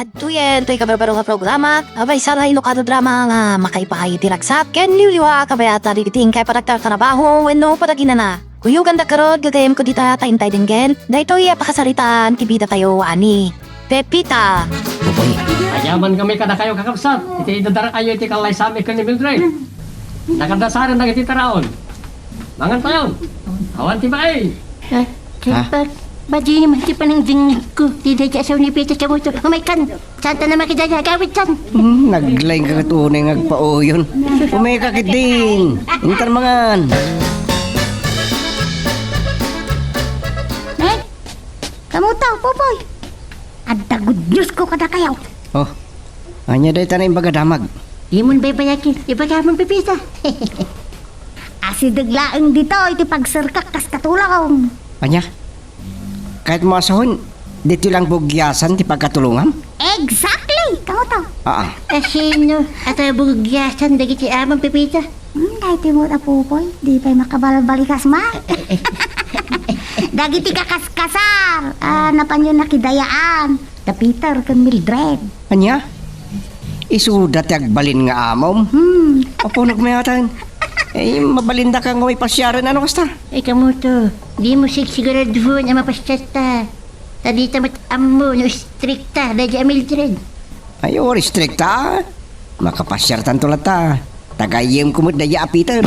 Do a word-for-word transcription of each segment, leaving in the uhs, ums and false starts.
Adtoyen toy kabarbaro nga programa, a maysa nga inukado drama nga makaipaay iti ragsak ken liwliwa a kabayatan iti inkay panagtartarabaho wenno panaginana. Kuyoganda garud, gagayyemko dita ta intay denggen daytoy a pakasaritaan ti bidatayo a ni Pepita. Ayaman kami kadakayo, kakabsat, iti idadarakayo iti kallaysami ken ni Mildred. Nakadasaran dagiti taraon. Mangan tayo. Awan ti baay. Ah, Ha? Pag, badi naman ti panangdingngegko. Ti daydi asaw ni Pita Chamuto. Umay kan. Saan ta naman kita nagawid kan? Hmm, naglaing ka kat unay nga agpauyon. Umay ka kidding. Intan mangan. Eh, kamuto, Popoy. Adda good news ko kadakayo. Oh, ania dayta nga imbaga, Damag? Dimon baybayagen, ibagamon, Pepita. Asideg laeng ditoy ti pagserkak kas katulong. Ania? Kayatmo a sawen, ditoy lang bugiasan ti pagkatulongam? Exactly! Kamuto? Aa. Asino? Ata bugiasan dagiti amon, Pepita? Hmm, daytoy met a Popoy, di pay makabalbalikas man. Dagiti kakaskasar, ah, napanyo nakidayaan. Da Peter ken Mildred. Ania? Isuda ti agbalin nga amom? Hmm. Apo, nagmayatan. Eh, mabalindaka nga umay pasiaren, ano kasta? Ay, kamuto, dimo sigsiguraduon a mapasiarta. Ta dita met ammo no istrikta daydi a Mildred. Ay, o, istrikta. Makapasiartanto latta. Tagayemko met daydi a Peter.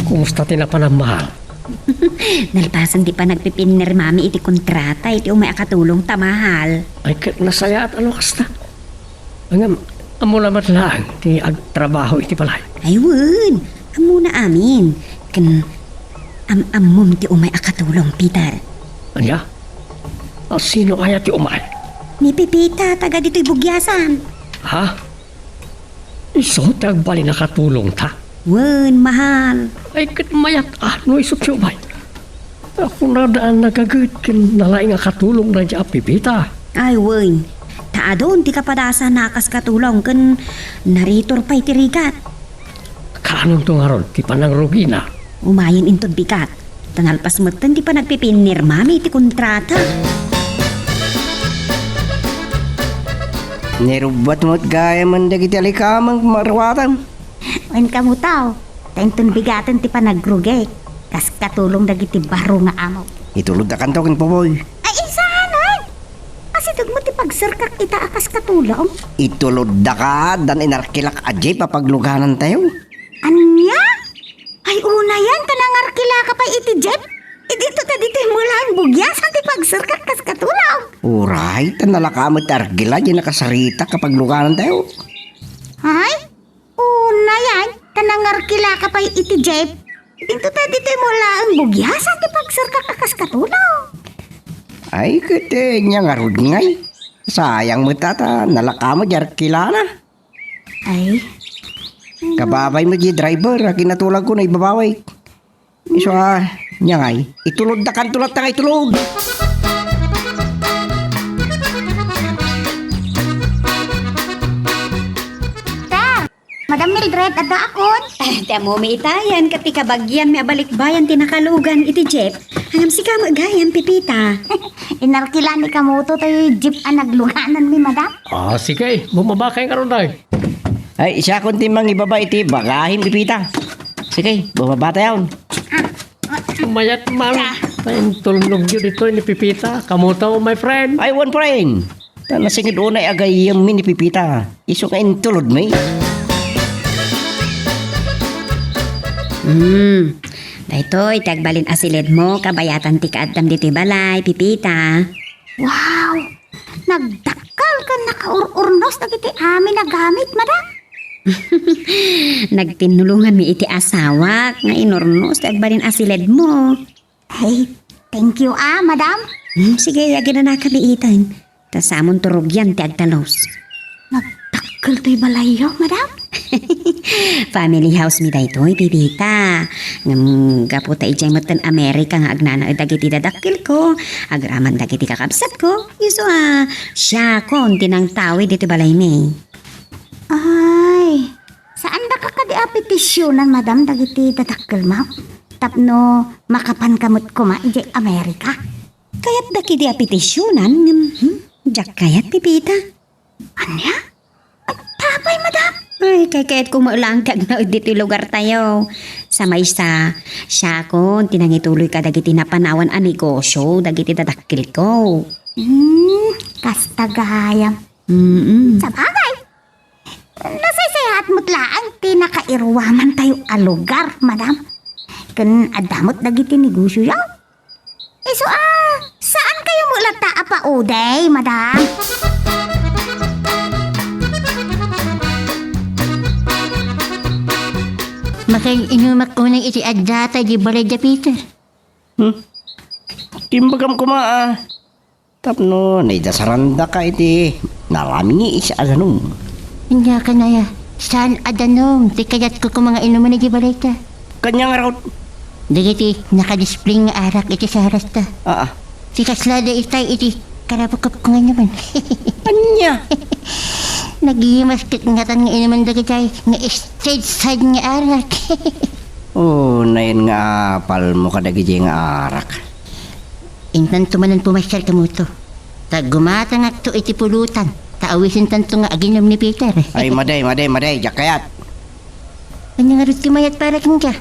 Kumusta ti napanam, mahal? Nalpasen ti panagpipinirmami iti kontrata iti umay a katulongta, mahal. Ay, ket nasayaat a no kasta. Ngem, ammona met laeng ti agtrabaho iti balay? Ay, wen. Ammona amin. Ken am-ammom ti umay a katulong, Peter. Ania? A, sino aya ti umay? Ni Pepita, taga ditoy bugiasan. Ha? Isu ti agbalin a katulongta? Wen, mahal. Ay, ket mayat a no isu ti umay. Akunada a nagaget ken nalaing a katulong daydi a Pepita. Ay, wen. Ta adun ti kapadasanna a kas katulong ken naritor pay ti rigat. Kaanonto ngarud ti panangrugina? Umayen inton bigat. Ta nalpas metten ti panagpipinirmami iti kontrata. Nirubbuat met gayamen dagiti alikameng maruatan. Wen kamuto, ta inton bigaten ti panagrugik, kas katulong dagiti baro nga amo. Ituloddakanto ken Popoy. Ay, insanen? Asideg met ti pagserkak ita a kas katulong? Ituloddaka, dan inarkilak a jeep a pagluganantayo. Ania? Ay, unayen, ta nangarkilaka pay iti jeep? Idinto ta ditoy met laeng bugiasan ti pagserkak kas katulong. Uray, ta nalaka met ti arkila diay nakasaritak a pagluganantayo. Ay, unayen, ta nangarkilaka pay iti jeep? Idinto ta ditoy met laeng bugiasan ti pagserkak a kas katulong. Ay, ket, eh, ania ngarud ngay? Sayang met ta, ta nalaka met diay arkilana. Ay. Kababay met diay driver a kinatulagko nga ibabawik. Isu a, ania ngay, ituloddakanto latta nga itulod. Sir, Madam Mildred, addaakon. Ti ammomi itayen, ket ti kabagianmi a balikbayan ti nakalugan iti jeep. Ngem sika met gayam, Pepita. Inarkila ni kamuto toy jeep a naglugananmi, madam. Ah, sige, bumaba kay ngarud, ay. Ay, siakon ti mangibaba iti bagahim, Pepita. Sige, bumaba tayon. Mayat man, ta intulnogyo ditoy ni Pepita. Kamuto, my friend? Ay, wen, friend. Ta nasinged unay a gayyemmi ni Pepita. Isu nga intulodmi. Hmm. Daytoy ti agbalin a siledmo, kabayatan ti kaaddam ditoy balay, Pepita. Wow! Nagdakkel ken nakaur-urnos dagiti amin a gamit, madam. Nagtinnulonganmi iti asawak nga inurnos ti agbalin a siledmo. Ay, thank you, ah, madam. Hmm, sige, aginanakami itan. Ta samonto rugian ti agtalus. Nagdakkel toy balayyo, madam? Family house mi daytoy, Pepita. Ngem gapu ta idiay metten Amerika nga agnanaed dagiti dadakkelko, agraman dagiti kakabsatko, isu a siakon ti nangtawid iti balaymi. Ay, saandaka kadi a petisionan, madam, dagiti dadakkelmo tapno makapanka met koma idiay Amerika. Kayatdak idi a petisionan, ngem, hmm, diak kayat, Pepita. Ania? Apay, madam? Ay, kaykayatko met laeng ti agnaed ditoy lugartayo. Sa maysa, siakon ti nangituloy kadagiti napanawan a negosio dagiti dadakkelko. Hmm, kasta gayam. Mm-mm. Sabagay, nasaysayaat met laeng ti nakairuamantayo a lugar, madam. Ken adda met dagiti negosioyo. Isu a, saankayo met latta a paudey, madam? Makain-inumak unay iti addata di balay da Peter. Hmm? Timbagam koma, ah. Tapno naidasarandaka iti nalamiis a danum. Ania kanaya, saan a danum ti kayatko koma nga inumen iti balayta? Kaniana ngarud? Dagiti nakadisplay nga arak iti sarasta. Aa. Ti kasla daytay iti karabukop ko nga naman. Ania? Nagimas ket ngatan nga inumen dagitay nga stage side nga arak. Oh, nayen nga apalmo kadagiti nga arak. Intanto manen pumasiar kamoto. Ta gumatangakto iti pulutan, ta awisentanto nga aginum ni Peter. Ay, madi, madi, madi, diak kayat. Ania ngarud ti mayat para kenka?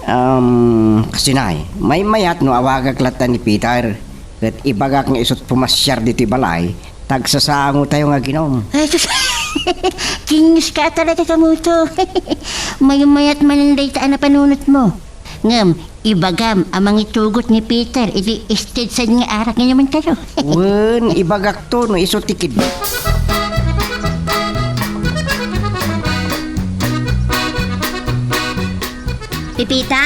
Um, kasinay, maymayat no awagak latta ni Peter, ket ibagak nga isut pumasiar ditoy balay, ta agsasangotayo nga aginum. Ay, sus! Genius ka talaga, kamoto. Maymayat manen dayta a napanunotmo. Ngem, ibagam a mangitugot ni Peter iti stage side nga arak nga inumantayo. Wen, ibagakto no isu ti kid-, Pepita!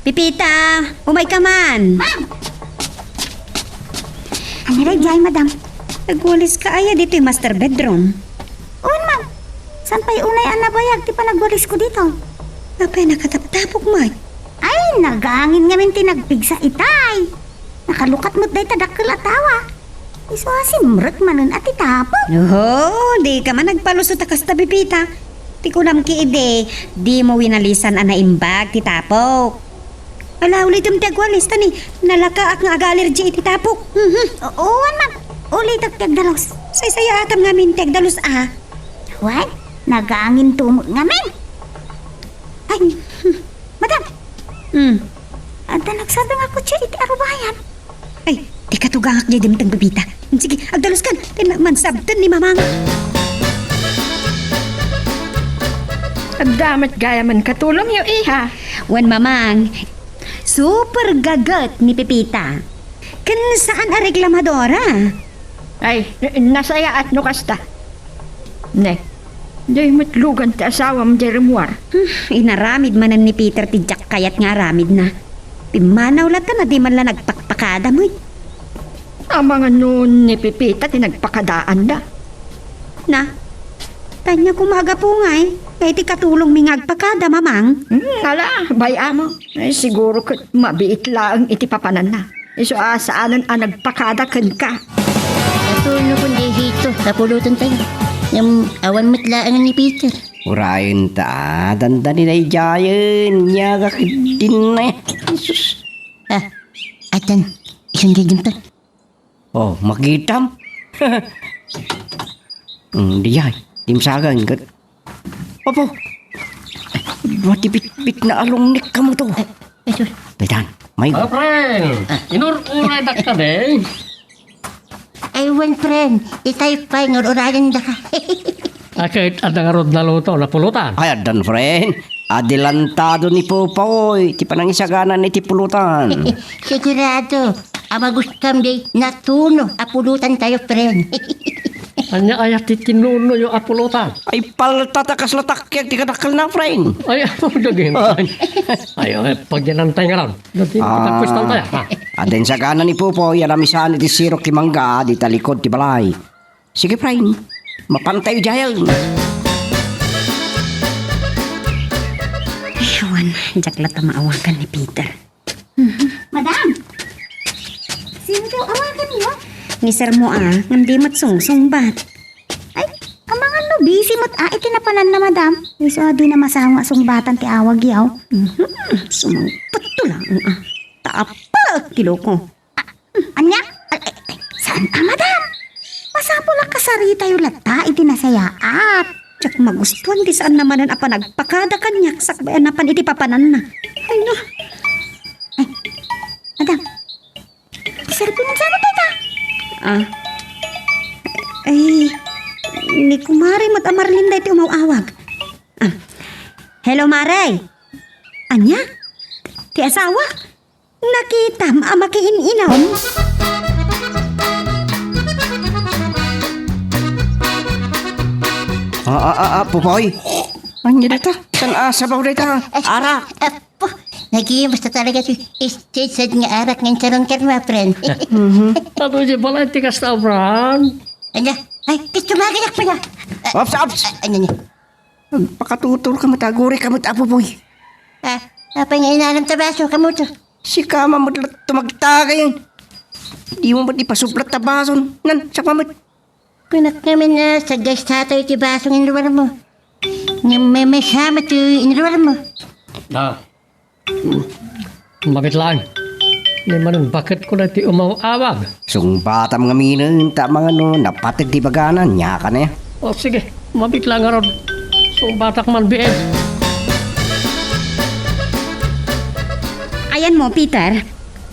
Pepita! Umayka man! Ma'am! Ania daydiay, madam? Nagwaliska aya ditoy master bedroom? Wen, ma'am. Saan pay unay a nabayag ti panagwalisko ditoy? Apay, nakataptapok met? Ay, nagangin ngamin ti nagpigsa itay. Nakalukat met dayta dakkel a tawa. Isu a simrek manen a ti tapok. Oho, dika man agpalusot a kasta, Pepita. Ti kunam ket idi, dimo winalisan a naimbag ti tapok. Ala, ulitem ti agwalis, ta ni, nalakaak nga aga-allergy iti tapok. Mhm. O-, wen, ma'am. Ulitek ti agdalus. Saysayaatam ngamin ti agdalus, a. Wen, nagangin tumot ngamin. Ay, madam. Hmm. Adda nagsardeng a kotse iti arubayan. Ay, ti katugangak diay dimteng, Pepita. Sige, agdaluskan. Ken mansabten ni Mamang. Adda met gayamen katulongyo, iha. Wen, Mamang, super gaget ni Pepita. Ken saan a reklamadora. Ay, n-, nasayaat no kasta. Ne, diay met lugan ti asawam diay rimmuar. Hmm, inaramid manen ni Peter ti diak kayat nga aramidna. Pimmanaw latta a di man la nagpakpakada met. Amangan no ni Pepita ti nagpakadaanda. Na, ania koma a gapu ngay, nga iti katulongmi nga agpakada, Mamang? Hmm, ala, bay-am. Ay, siguro ket mabiit laeng iti papananna. Isu a saanen a nagpakada kenka. Natuno kun di hito, kapulotentayo. Ngem awan met laeng ni Peter. Urayen ta, dandani daydiayen, niaga ket dinna. Jesus. Ah, atan, isun di dimton. Oh, makitam? Hmm, diay, dimsagan ket. Apo, dua ti bitbit na alungnik kamoto. Ay, ay, sus. Petan, may... Ah, friend, inur-uray dakka, de. Ay, wen, friend, itay pay, ngur-urayan daka. Aket, adda ngarud naluto, napulutan. Ay, addan, friend. Adelantado ni Popoy ti panangisaganan iti pulutan. Sigurado, a magustam di natuno a pulutan tayo, friend. Ania aya ti tinunoyo a pulutan? Ay, palta ta kasla takkiag ti kadakkelna, friend. Ay, apo, daging. Ay, ay, pagyanantay nga ran. Daging Ah, tapos tayo, ha? Adensagana ni Popoy, alamisan iti sirok ti mangga, di talikod ti balay. Sige, friend. Mapantayo diayen. Ay, awan, diak latta maawagan ni Peter. Mhm. Madam! Sino daw awaganyo? Ni Sir mo, ah, ngem di met sungsungbat. Ay, amangan no Busy met a iti napananna, madam. Isu a dina masango a sungbatan ti awag yaw. Mhm. Sumangpetto lang a. Tapaek ti loko. Ania? Ay, ay, ay, saan a, madam? Masapul a kasaritayo latta iti nasayaat. Diak magustuan ti saan a manen a panagpakada kaniak sakbay a napan iti papananna. Ay, no. Ay, madam. Ti cellphone, saan dayta? Ah. Ay, ni kumare met a Marlene dayta umaw-awag. Ah. Hello, mare. Ania? Ti asawa? Nakitam a makiin-inom? Ah, ah, ah, ah, Pupoy. Ania dayta? Saan a sabaw dayta? Arak. Apo, naging basta talaga ti stage nga arak nga insaron karma, friend. Mhm. Ano di pala ti kasta, Abraham? Ania? Ay, ti tumagak pala. Ops, ops. Ah, ano ni? Pakatutor ka met, aguri ka met, Apo Boy. Ah, apay nga inalam ta baso, kamuto? Sika man met la tumagtagay. Di mo met ipasuplat ta bason. Nan, saka met. Kunak namin na sa guys tatay ti baso nga inruar mo. Nga may, may sama ti inruar mo. Ah, mabit lang. Ni manen baket ko na ti umaw-awag. Sungbatam nga minen, ta mangano, napateg ti bagana, nia ka ne? O, sige, mabit lang ngarud. Sungbatak man, biit. Ayan mo, Peter.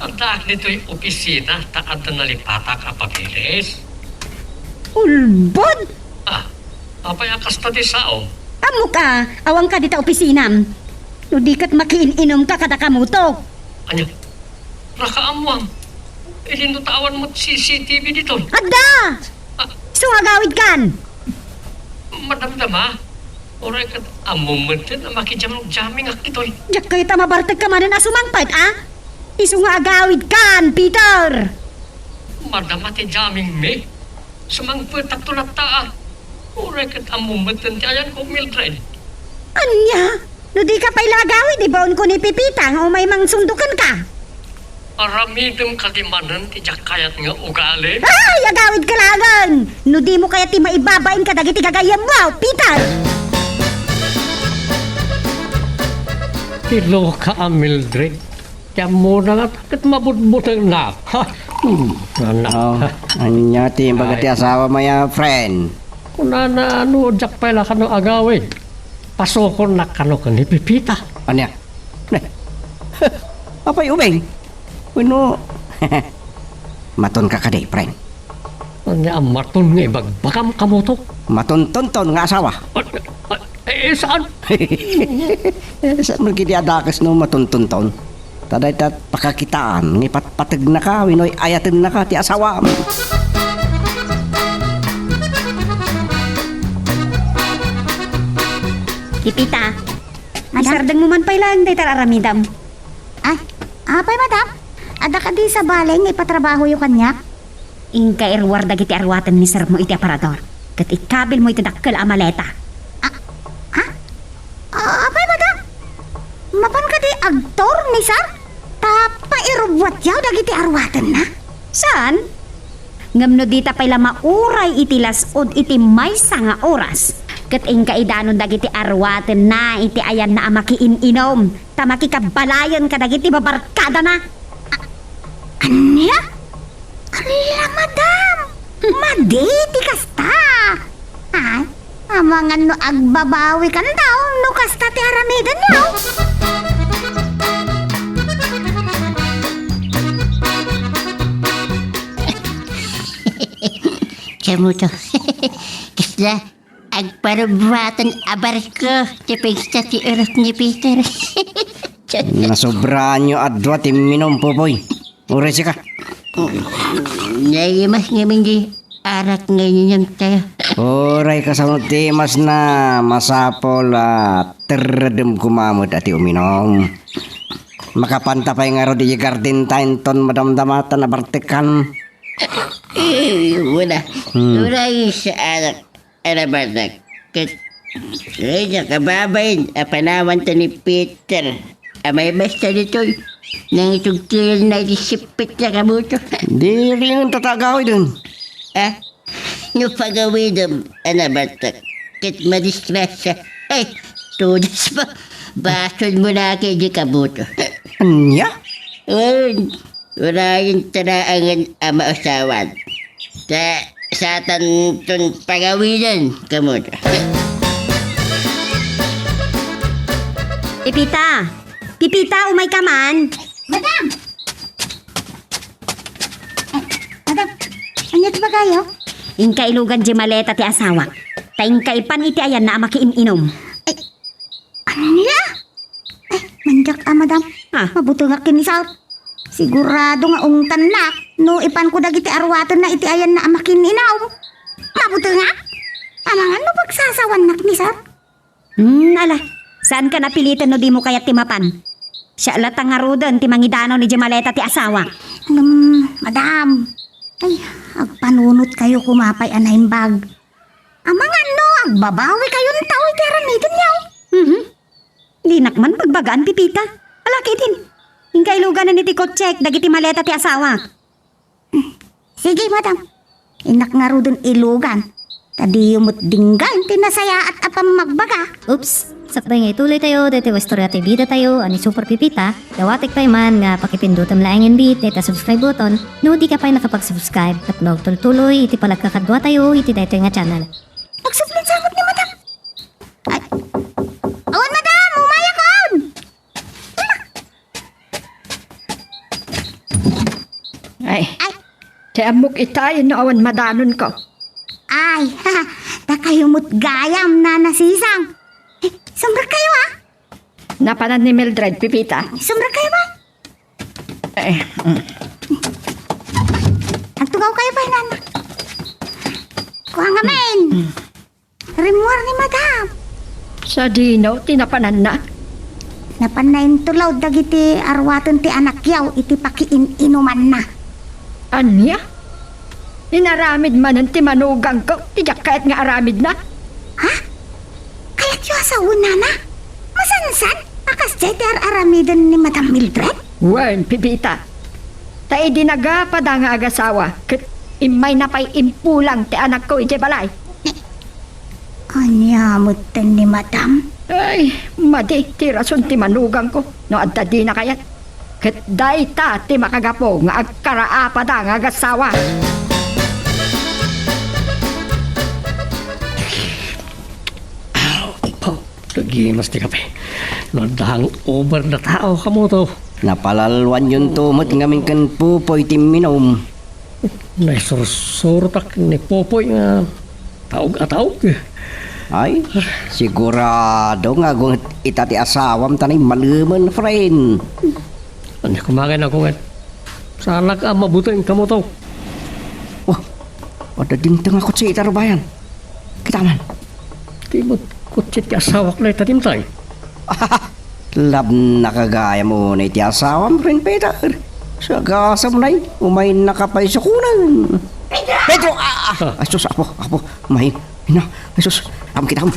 Addaak ditoy opisina, ta adda nalipatak a papeles. Ulbod! Ah, apay a kasta ti sao? Ammok a, awan ka dita opisinam. No di ket makiin-inom ka kada kamuto. Ania? Nakaammuam. Idin no ta awan met C C T V ditoy. Adda! Ah. Isu nga agawid kan. Madamdama, uray ket ammom metten a makijam-jammingak ditoy. Diak kayat a mabartek ka manen a sumangpet, a? Isu nga agawid kan, Peter! Madama ti jamming mi. Sumangpetakto latta, a. Uray ket ammom metten ti ayanko, Mildred. Ania? No di ka pay la agawid, ibaonko ni Pepita nga umay mangsundoken ka. Aramidem kadi manen ti diak kayat nga ugali? Ay, agawid ka laengen! No di mo kayat ti maibabain kadagiti gagayyemmo, Peter! Ti loka a Mildred. Ti ammona nga ket mabutbutengna. Ha? Hmm, anak. Oh, ania ti imbaga ti asawa mo ya, friend? Kunana, no diak pay la kano agawid, pasukonnak kano ken ni Pepita. Ania? Ne. Apay, ubing? Wenno, maton ka kadi, friend? Ania a maton nga ibagbagam, kamuto? Matontonton nga asawa. Ah, ah, eh, saan? Eh, saan man kidi a dakes no matontonton? Ta dayta pakakitaan nga ipatpategnaka wenno ayatennaka ti asawam. Pepita, madam? Isardengmo man pay laeng dayta aramidam. Ay, apay, madam? Adda kadi sabali nga ipatrabahoyo kaniak? Inka iruar dagiti aruaten ni sermo iti aparador, ket ikabilmo iti dakkel a maleta. Ah, ha? Ah, apay, madam? Mapan kadi agtor ni sir? Ta pairubbuatyo dagiti aruatenna? Saan? Ngem no dita pay la mauray iti las-ud iti maysa nga oras, ket inka idanon dagiti aruatenna iti ayanna a makiin-inom, ta makikabbalayen kadagiti babarkadana. A-, ania? Ala, madam! Madi ti kasta! Ay, amangan no agbabawi kan tao no kasta ti aramidenyo. Kamuto. Kasla agparubbuatan a barko ti pigsa ti urot ni Peter. Nasobraanyo a dua ti imminum, Pupoy. Uray sika. Naimas ngamin di arak nga ininum tayo. Uray kasano ti imas na masapul a terredem koma met a ti uminum. Makapanta pay ngarud iti garden ta inton madamdama ta nabartekan. Eh, wala. Hmm. Uray sa arak. Alabanak, ket, ay, nakababain a panawan ta ni Peter. Amay basta ditoy, nangitugtilan na iti sipit na kabuto. Di rin ang tatagawid dun. Ah? No pagawidem, alabanak. ket madisgrasya. Ay, tudes pa. Basol mo na kay di kabuto. Anya? Wen, warayen ta laengen a maasawan. Ta, satanton pagawiden kamo. Pipita! Pipita, umay ka man! Madam! Ay, madam, ania ti bagayo? Inka ilugan di maleta ti asawak. Ta inka ipan iti ayanna a makiin-inum. Ay, ania? Ay, mandiak a, madam. Ah. Mabutengak ken ni Sir. Sigurado nga ungtannak no ipanko dagiti aruatenna iti ayanna a makiin-inum. Mabutengak? Amangan no pagsasawannak ni Sir. Hmm, ala, saanka napilitan no dimo kayat ti mapan. Siak latta ngaruden ti mangidanawna idiay maleta ti asawak. Ngem, madam, ay, agpanunotkayo koma pay a naimbag. Amangan no agbabawikayonto iti aramidenyo. Mhm. Dinak man bagbagaan, Pipita. Ala, ket inka iluganen iti kotsek dagiti maleta ti asawak. Sige, madam. Innak ngaruden ilugan. Ta diyo met dinggan ti nasayaat a pammagbaga. Oops! Sakbay nga ituloytayo daytoy nga istorya ti bidatayo a ni Super Pipita, dawatek pay man nga pakipindutem laengen bit dayta subscribe button no dika pay nakapag-subscribe tapno agtultuloy iti panagkakaduatayo iti daytoy nga channel. Agsubli sa ni madam. Ay. Awan, madam! Umayakon! Ay, Ay. Ti ammok itay no awan madanonko. Ay, dakayo met gayam, Nana Sisang. Eh, sumrekkayo, ah. Napanan ni Mildred, Pipita. Sumrekkayo, ba? Eh, mm. Agtugawkayo pay, Nana. Kua ngamin. Rimmuar ni Madam. Sadino ti napananna? Napanna intulod dagiti aruaten ti anakyo iti pakiin-inumanna. Ania? Inaramid manen ti manugangko ti diak kayat nga aramidna? Ha? Kayatyo a sawen, Nana? Masansan a kasdiay ti ar-aramiden ni Madam Mildred? Wen, Pipita. Ta idi nagapada nga agasawa, ket immayna pay impulang ti anakko idiay balay. Ania metten ni Madam? Ay, madi ti rason ti manugangko no adda dina kayat. Ket dayta ti makagapu nga agkaraapada nga agasawa. Aw, aw, nagimas ti kape. No adda hangover na tao, kamoto. Napalalwanyonto met ngamin ken Popoy ti minum. Naisursurotak ni Popoy nga taog a taog. Ay, sigurado nga agunget ita ti asawam ta naimalemen, friend. Ania koma ngay agunget? Saanak a mabuteng kamoto. Wah, adda dimteng a kotse ita rubayan. Kita man. Ti met kotse ti asawak dayta dimteng. Labnaka gayam unay ti asawam, Ren Peter. Sagasam nay, umaynaka pay sukunen. Pedro! Pedro! Ah, ah, ah. Ay, sus, apo, apo, mahin. Ina, ay, sus, am, kitam.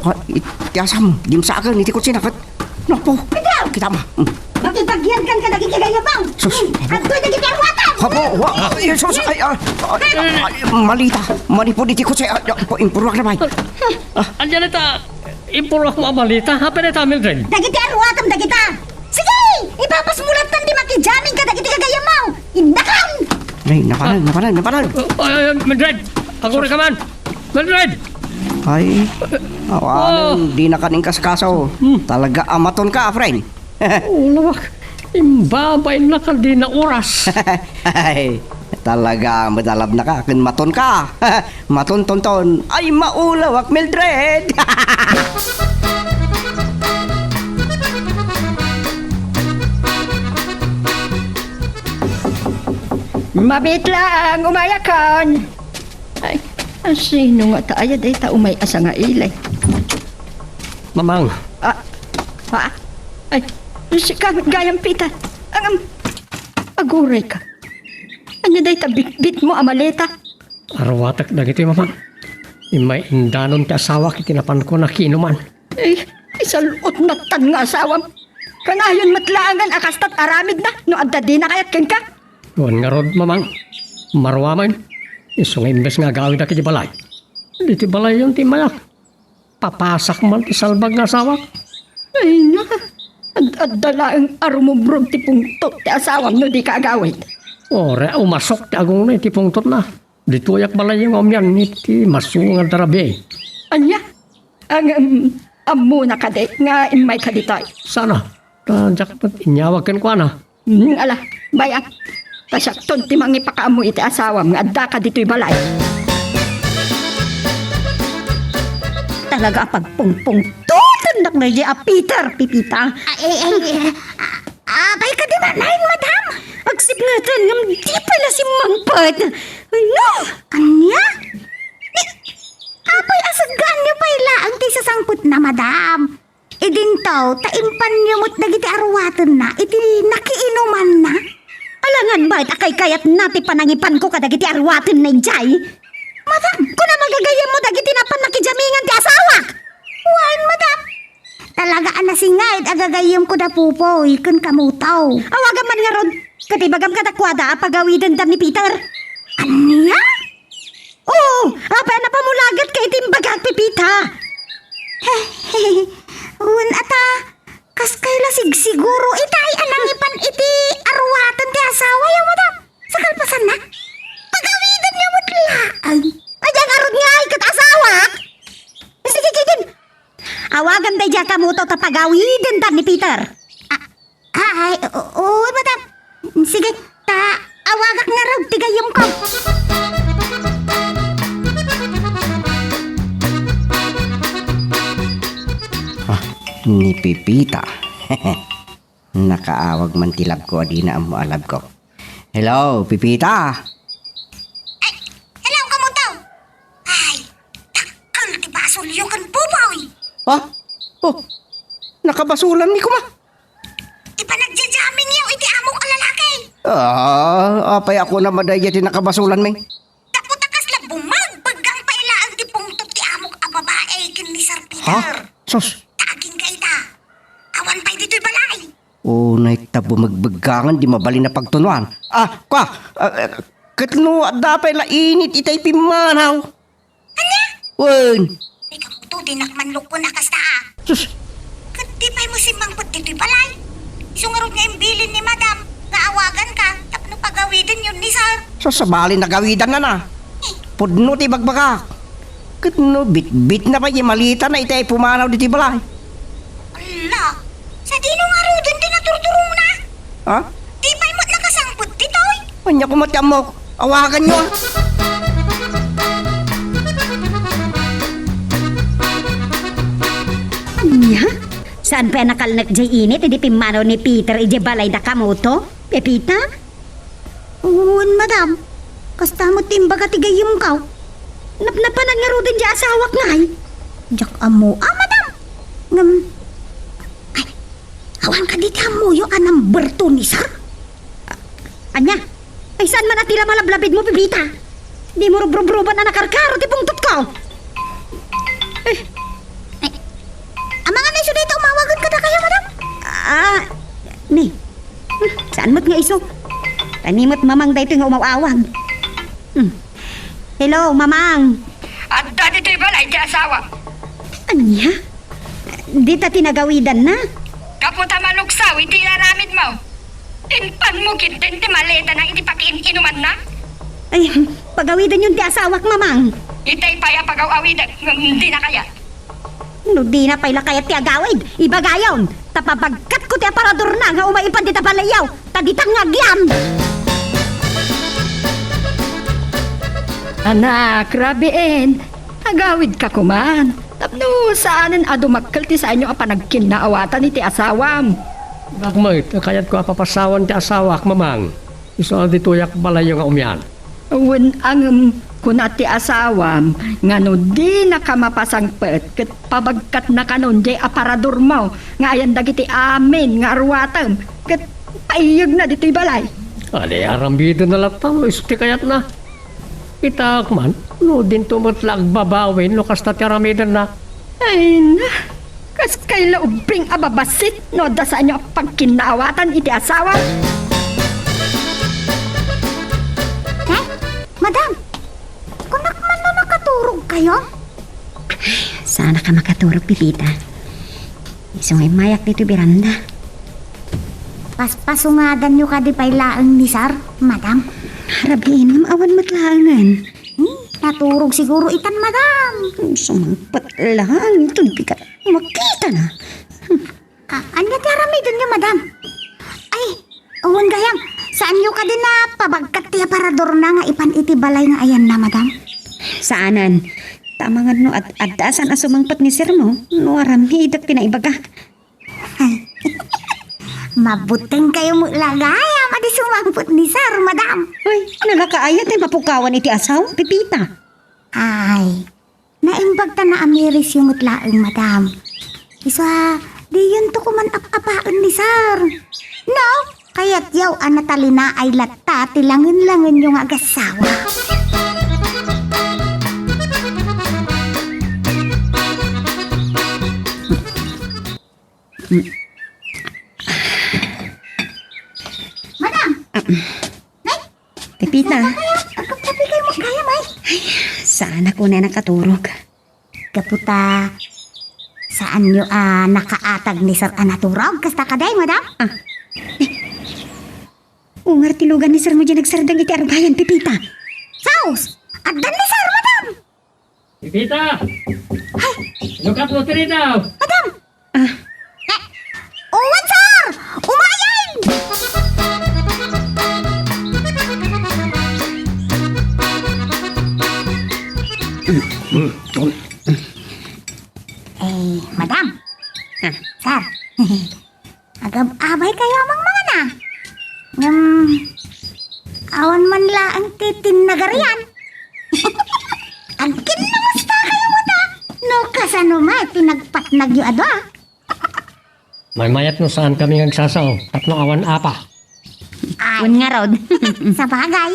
Ah, it-, ti asam, dimsaken, iti kutsina, kat-, napo. Pedro! Kitam, ah. Mm. Makipagyankan ka dagiti gayabang. Sus, apo. Adtoy dagiti aruatam. Apo, wa-, ay, sus, ay, ah, ay, ay, malita, manipud iti kutsi, ay, apo, impurwak na, bay. Ah. Ania dayta? Impurok mo a malita, apay dayta, Mildred? Dagiti aruatam dagita. Sige! Ipapasmo lattan ti makijamin kadagiti gagayammo. Innakan! Ay, napanan, napanan, napanan. Ay, ay, ay, Mildred! Agurayka man! Mildred! Ay, awanen, dinaka inkaskaso. Hmm. Talaga a matonka, friend. Ulawak, imbabain na ka di na oras. Ay, talaga, madalab na ka, ken maton ka. Maton, tonton. Ay, maulawak, Mildred. Mabit lang, umayakon. Ay, asino nga ta aya dayta umay a sangaili? Mamang. Ah, ha? Ay, sika met gayam, Pita. Angam, agurayka. Ania dayta bitbitmo a maleta? Aruatek dagitoy, Mamang. Immay indanon ti asawak iti napanko nakiinuman. Ay, isal-otna lattan nga asawam. Kanayon met laengen a kasta ti aramidna no adda dina kayat kenka. Wen ngarud, Mamang, maruamen, isu nga imbes nga agawidak iti balay, ditoy balayyon ti immayak. Papasak man ti salbag nga asawak. Ay na, ad-, adda laeng a rumubrog ti pungtot ti asawam no dika agawid. Uray umasok ti agungna iti pungtotna. Ditoyak balayyo nga umian iti masunga nga rabii. Ania? Ngem, ammona kadi nga immayka ditoy? Saan a? Ta diak met inyawag kenkuana. Hmm, ala, bay-am. Ta siakton ti mangipakaammo iti asawam nga addaka ditoy balay. Talaga a pagpungpungtotennak daydiay a Peter, Pepita. Ay, ay, ay, a-, apay kadi manen, madam? Agsipngetan ngem di pay la simmangpet. Ay, no! Ania? Ni, apay a saggaanyo pay laeng ti sasangpetna, madam? Idinto, ta impanyo met dagiti aruatenna iti nakiinumanna? Alangan met a kaykayatna ti panangipanko kadagiti aruatenna idiay. Madam, kunam a gagayyemmo dagiti napan nakijamingan ti asawak! Wen, madam. Talaga a nasinged a gagayyemko da Popoy ken Kamuto. Awagam man ngarud, ket ibagam kadakuada a pagawidendam ni Peter. Ania? Oo, apay a napamulagat ka iti imbagak, Pepita? Wen ata, kaskay la sigsiguro itay a nangipan iti aruaten ti asawayo, madam. Sa kalpasanna, pagawidenyo met laeng. Ay, ngarud ngay ket asawak? Sige, sige. Awagam daydiay a Kamuto ta pagawidendam ni Peter. Ah, Ay, o-, oo, madam. Sige, ta awagak ngarud ti gayyemko. Ah, ni Pepita. Nakaawag man ti labko a dina ammo a labko. Hello, Pepita. Ay, hello, Kamuto. Ay, dakkel ti basolyo ken Popoy. Ha? Oh, nakabasolanmi koma. Ti panagjajaminyo iti amok a lalaki. Ah, apay a kunam a daydiay ti nakabasolanmi? Gapu ta kasla bumegbeggang pay laeng ti pungtot ti amok a babai ken ni Sir Peter. Ha? Sus! Ta agingga ita, awan pay ditoy balay. Unay ta bumegbeggangan di mabalin a pagtunuan. Ah, kua, ah, eh, ket no adda pay la init itay pimmanaw. Ania? Wen. Ay, Kamuto, dinak man lukon a kasta, a. Sus. Ket di pay mo simmangpet ditoy balay. Isu ngarud nga imbilin ni Madam nga awaganka tapno pagawidenyo ni Sir. Sus, sabali nagawidanna na. Eh. Pudno ti bagbagak. Ket no bitbitna pay ti malitana itay pumanaw ditoy balay. Ala, sadino ngaruden ti naturturongna? Ha? Di pay met nakasangpet ditoy? Ania koma ti ammok? Awaganyo, a. Ania? Saan pay a nakalnek diay init idi pimmanaw ni Peter idiay balay da Kamuto, Pepita? Wen, madam. Kasta met ti imbaga ti gayyemko. Napnapanan ngaruden diay asawak ngay? Diak ammo, a, madam. Ngem, ay, awan kadi ti ammoyo a number two ni Sir? A-, ania? Ay, saan man a ti la malablabidmo, Pepita? Dimo rubrubruban a nakarkaro ti pungtotko. Eh. Ay, amangan a isu dayta umawagen kadakayo, madam? Ah, ni. Hmm, saan met nga isu? Kania't Mamang daytoy nga umaw-awag. Hmm. Hello, Mamang. Adda ditoy balay ti asawa. Ania? Dita ti nagawidanna? Gapu ta maluksaw iti inaramidmo. Impanmo ketdin ti maletana iti pakiin-inumanna? Ay, pagawidenyon ti asawak, Mamang. Itay pay a pagaw-awiden, ngem dina kayat. No dina pay la kayat ti agawid, ibagayon, ta pabagkatko ti aparadorna nga umaipan dita balayyo, ta ditan nga agyam. Anak, Rabien, agawidka koman. Tapno saanen a dumakkel ti saanyo a panagkinnaawatan iti asawam. Diak met, kayatko a papasawan ti asawak, Mamang. Isu a ditoyak balayyo nga umian. Wen, ngem kuna ti asawam nga no dinaka mapasangpet ket pabagkatna kanon diay aparadormo nga ayan dagiti amin nga aruatem ket paiyegna ditoy balay. Adi, aramidenna latta no isu ti kayatna. Itaak man, no dinto met la agbabawi no kasta ti aramidenna. Ay na, kaskay la ubbing a babassit no adda saanyo a pagkinnaawatan iti asawa. Eh, madam, kunak man no nakaturogkayo? Saanka makaturog, Pepita. Isu nga immayak ditoy beranda. Paspasungadanyo kadi pay laeng ni Sar, madam? Rabiin, ngem awan met laengen. Hmm, naturog siguro itan, madam. Sumangpet laeng, tulbikat. Makitana. Ah, ania ti aramidenyo, madam? Ay, wen gayam, saanyo kadi napabagkat ti aparadorna nga ipan iti balay nga ayanna, madam? Saanen. Ta amangan no ad-, adda a saan a sumangpet ni sirmo, no aramidek ti naibaga. Ay, mabuteng kayo met la gayam a di sumangpet ni sir, madam. Ay, nalakaaya ti mapukawan iti asawa, Pepita. Ay, naimbag ta naamirisyo met laeng, madam. Isu a, diyonto koman ap-apaen ni sir. No, kayatyo a natalinaay latta ti langen-langenyo nga agassawa. Madam! Ah, Nay! Pepita. Saan kayo? Agkapkapi kayo mo kaya, May? Ay, saan ako na nakaturog? Gapu ta, saanyo a nakaatag ni Sir a naturog? Kasta kaday, madam? Ah. Eh. Ungar ti lugan ni Sir mo dyan nagsardeng iti arbayan, Pepita. Saus! Addan ni Sir, madam! Pepita! Ay! Lukat mo ti rito! Madam! Ah. Eh, uwan, sir! Umayen! Eh, madam. Ah. Sir. Agab-abay kayo amang mangana. Ngem, awan man laeng ti tinnagarian. Agkinnamusta kayo muta? No kasano met ti nagpatnagyo a dua? Maymayat no saan kami nga agsasao, tapno awan apa. Ay. Wen ngarud. Sabagay.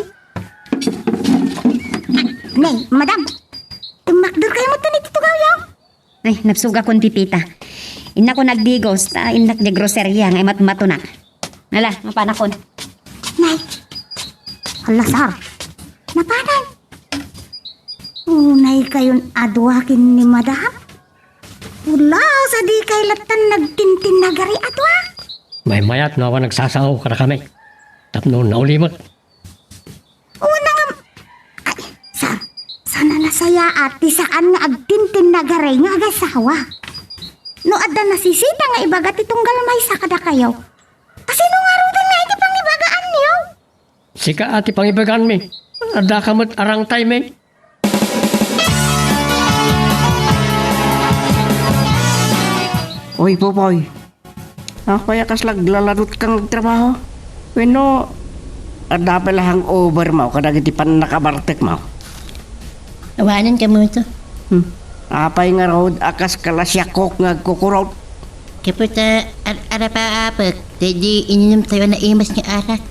Nay, madam, tumakder kayo muta ni Tito Gawyaw? Ay, nabsugakon, Pepita. Innakon agdigos, ta innak di groceria nga imatmatunak. Nala, mapanakon. Nay. Hala, sir. Napanan. Unay kayon a dua ken ni madam. Ula, sa di kay lattan nagtintinnagari a dua. Maymayat no awan nagsasao kadakami. Tapno naulimek. Una nga, ay, sir, sana nasayaat ti saan nga agtintinnagari nga agasawa. No adda nasisita nga ibaga ti tunggal maysa kadakayo, kasino ngaruden nga iti pangibagaanyo? Sika a ti pangibaganmi. Addaka met arangtaymi. Oy, Popoy. Apay a kasla aglaladot kang agtrabaho? Wenno, adda pay la hangover mo kadagiti pannakabartek mo? Awanen kamo ito. Hmm. Apay ngarud a kaskala siakok nga agkukurot? Gapu ta ar-, arapaapek, daydi ininom tayo a naimas nga arak.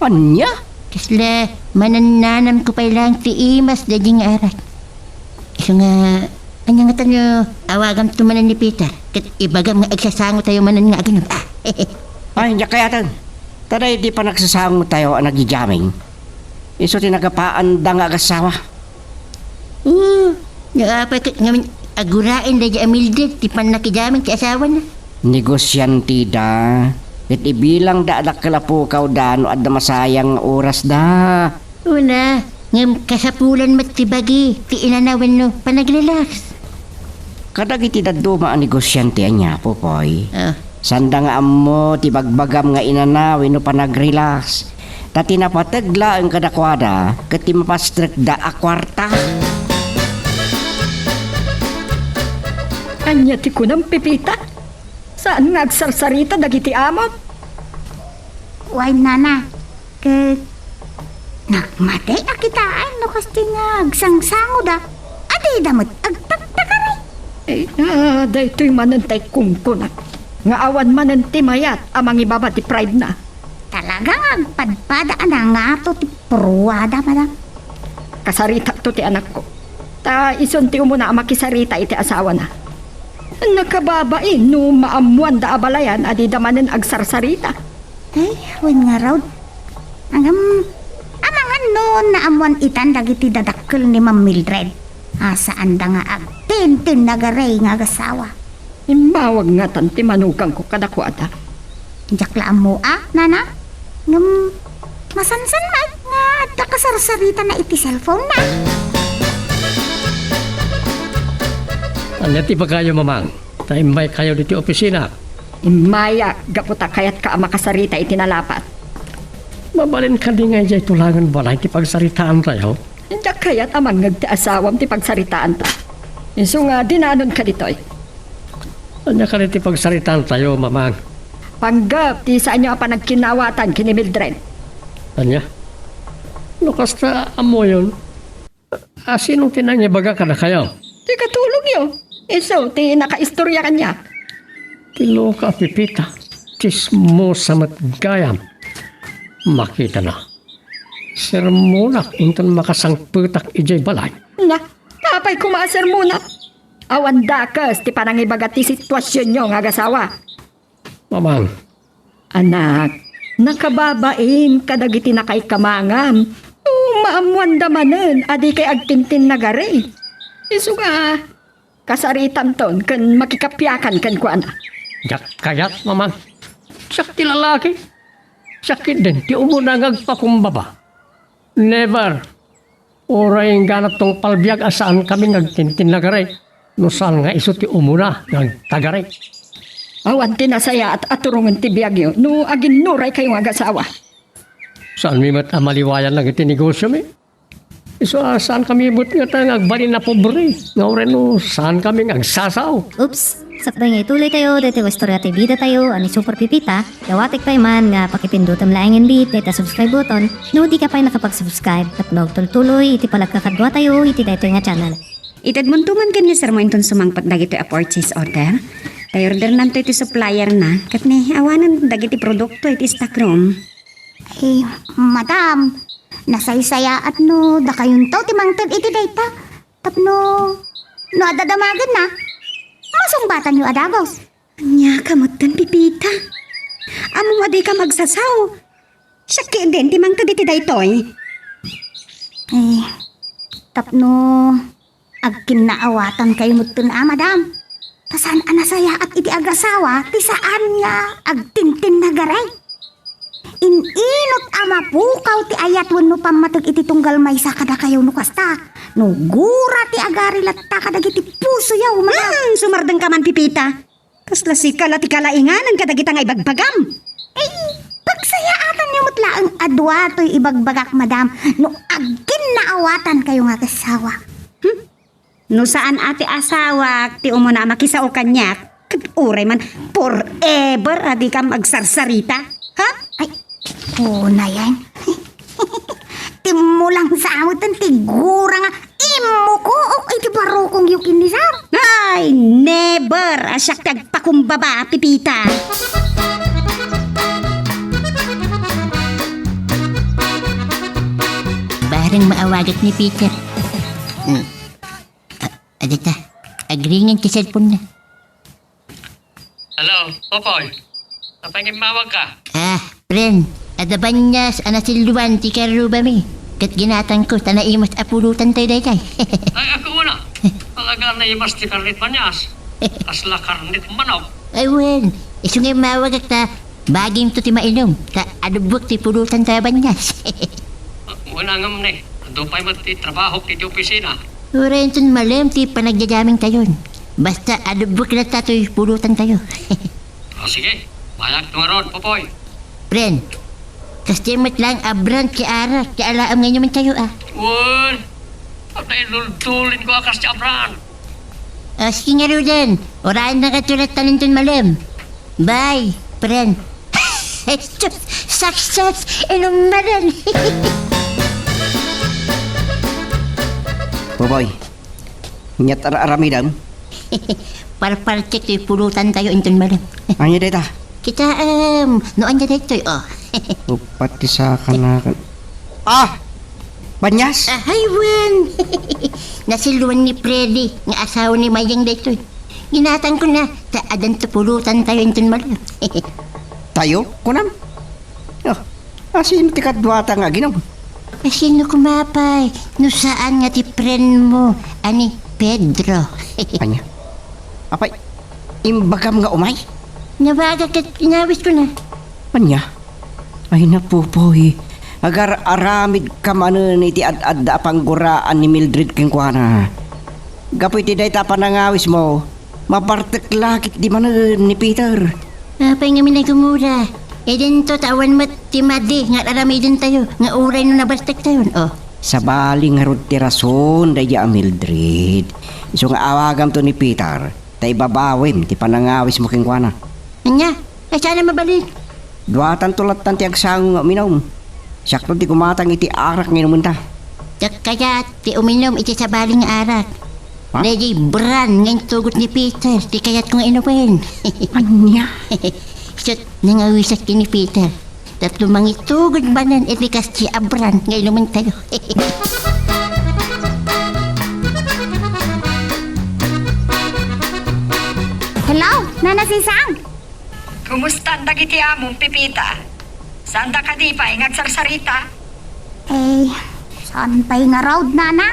Ania? Kasla, manannanamko pay laeng ti imas daydi nga arak. Isu nga, ania nga tanyo, awagamto manen ni Peter, ket ibagam nga agsasango tayo manen nga aginom. Ah, Ay, ania kayaten? Ta daydi panagsasango tayo a nagyajamming. Isu ti nagapaanda nga agassawa. Oo, no apay ket ngamin aguraen daydi a Mildred ti pannakijamming ti asawana. Negosianteda, ket ibilangda a dakkel a pukawda no adda masayang nga orasda. Una, ngem kasapulan met ti bagi ti inana wenno panagrelax. Kadagiti dadduma a negosiante ania, Popoy? Ah. Sanda nga ammo ti bagbagam nga inana wenno panagrelax. Ta ti napateg laeng kadakuada ket ti mapastrekda a kuarta. Ania ti kunam, Pepita? Saan nga agsarsarita dagiti amom? Wen, nana, ket nagmate a kitaen no kasta nga agsangsangoda, a dida met agtaktakari. Eh, ah, daytoy manen tay kunkunam nga awan manen ti mayat a mangibaba ti pride na. Talaga nga agpadpada a nangato ti pruada, madam. Kasaritakto ti anakko. Ta isun ti umuna a makisarita iti asawana. Nakababain no maammoanda a balayan a dida manen agsarsarita. Ay, wen ngarud. Ngem, amangan no naammoan itan dagiti dadakkel ni Ma'am Mildred. a saanda nga agtintinnagaray nga agasawa. Immawag ngatan ti manugangko kadakuada. Diak la ammo a, nana. Ngem masansan met nga adda kasarsaritana iti cellphone na. Ania ti ibagayo, Mamang? Ta immaykayo ditoy opisina. Immayak gapu ta kayatka a makasarita iti nalapat. Mabalin kadi nga idiay tulangen balay ti pagsaritaantayo? Diak kayat a mangngeg ti asawam ti pagsaritaanta. Isu nga dinanonka ditoy. Ania kadi ti pagsaritaantayo, Mamang? Panggep ti saanyo a panagkinnaawatan ken ni Mildred. Ania? No kasta, ammoyon. A, sino ti nangibaga kadakayo? Ti katulongyo. Isu ti nakaistorya kaniak. Ti loka a Pepita. Tsismosa met gayam. Makitana. Sermonak inton makasangpetak idiay balay. Na, apay koma a sermonak? Awan dakes ti panangibaga ti situasionyo nga agasawa. Mamang. Anak, nakababain kadagiti nakaikamangam. No maammoanda manen a dikay agtintinnagari. Isu nga, kasaritamton ken makikapiakan kenkuana. Diak kayat, Mamang. Siak ti lalaki. Siak ketdin ti umuna nga agpakumbaba. Never. Uray inggana tungpal biag a saankami nga agtintinnagari no saan nga isu ti umuna nga agtagari. Awan ti nasayaat a turongen ti biagyo no aginnuraykayo nga agasawa. Saanmi met a maliwayan dagiti negosiomi. Isu a saankami met ngata nga agbalin a pobre nga uray no saankami nga agsasao. Oops! Sakbay nga ituloytayo daytoy nga istorya ti bidatayo a ni Super Pipita, dawatek pay man nga pakipindutem laengen met dayta subscribe button no dika pay nakapag-subscribe tapno agtultuloy iti panagkakaduatayo iti daytoy nga channel. Itedmonto man ken ni Sir mo inton sumangpet dagitoy a purchase order. Ta i-ordernanto iti supplier na ket ni awanen dagiti produkto iti stockroom. Ay, madam, nasaysayaat no dakayonto ti mangted iti dayta. Tapno, no adda damagenna, masungbatanyo a dagus. Ania ka metten, Pipita? Ammom a dika magsasao. Siak ketdin ti mangted iti daytoy. Eh, tapno agkinnaawatankayo metten a, madam. Ta saan a nasayaat iti agasawa ti saan nga agtintinnagari. In-inot a mapukaw ti ayat wenno pammateg iti tunggal maysa kadakayo no kasta, no gura ti agari latta kadagiti pusoyo, madam. Hmm, sumardengka man, Pipita. Kasla sika la ti kalainganan kadagita nga ibagbagam. Ay, pagsayaatanyo met laeng a dua toy ibagbagak, madam, no agkinnaawatankayo nga agasawa. Hmm? No saan a ti asawak ti umuna a makisao kaniak, ket uray man forever a dikam agsarsarita, ha? Ay, kunayen. Timmulang sa amutan ti gura nga immukook iti barukongyo ken ni Sir. Ay, never a siak ti agpakumbaba, Pipita. Bareng maawagak ni Peter. Hmm. A-, adita, agringen ti cellphone na. Hello, Popoy. Apay nga immawagka? Ah, friend, adda banias a nasilluan ti karrubami. Ket ginatangko ta naimas a pulutantayo daytay. Ay, ako una. Talaga naimas ti karnit banias. Kasla karnit manok. Ay, wen, isu nga immawagak ta bagimto ti mainum, ta adubbok ti pulutantayo a banias. Wen, ngem ne, adu pay met ti trabahok iti opisina. Uray inton malem ti panagdadamingtayon. Basta adubbok latta toy pulutantayo. O, sige, mayakto ngarud, Popoy. Friend, kasta met laeng a brand ti arak ti alaem nga inumantayo, a. Wen, patay duldulinko a kasta a brand. O, sige ngaruden, urayennak latta inton malem. Bye, friend. Success! Inummanen! Popoy, ania ti ar-aramidem? Parpartek toy pulutantayo inton malem. Ania dayta? Kitaem, no ania daytoy, o. Uppat ti saka na. Ah! Banias? Ah, ay, wen. Nasilluan ni Freddy nga asawa ni Mayang daytoy. Ginatangkona ta addanto pulutantayo inton malem. Tayo, kunam? Oh, asino ti kaduata nga aginum? Sino koma pay no saan nga ti friend mo a ni Pedro? Ania? Apay, imbagam nga umay? Nawagak ket inawiskona. Ania? Ay, Pupoy, agar-aramidka manen iti ad-adda a pangguraan ni Mildred kenkuana. Gapu iti dayta a panangawismo, mabartek la ketdi manen ni Peter. Apay ngamin a gumura? Idinto ta awan met ti madi nga ar-aramidentayo nga uray no nabartektayon, o. Sabali ngarud ti rason daydiay a Mildred. Isu nga awagamto ni Peter, ta ibabawim ti panangawismo kenkuana. Ania? Ay, saan a mabalin? Duatanto lattan ti agsango nga uminum. Siakto ti gumatang iti arak nga inumenta. Diak kayat ti uminum iti sabali nga arak. Ha? Daydiay brand nga intugot ni Peter ti kayatko nga inumen. Ania? Ket nangawisak ken ni Peter tapno mangitugot manen iti kasdiay a brand nga inumentayo. Hello, Nana Sisang! Kumustan dagiti amom, Pepita? Saanda kadi pay nga agsarsarita? Eh, saan pay ngarud, Nana?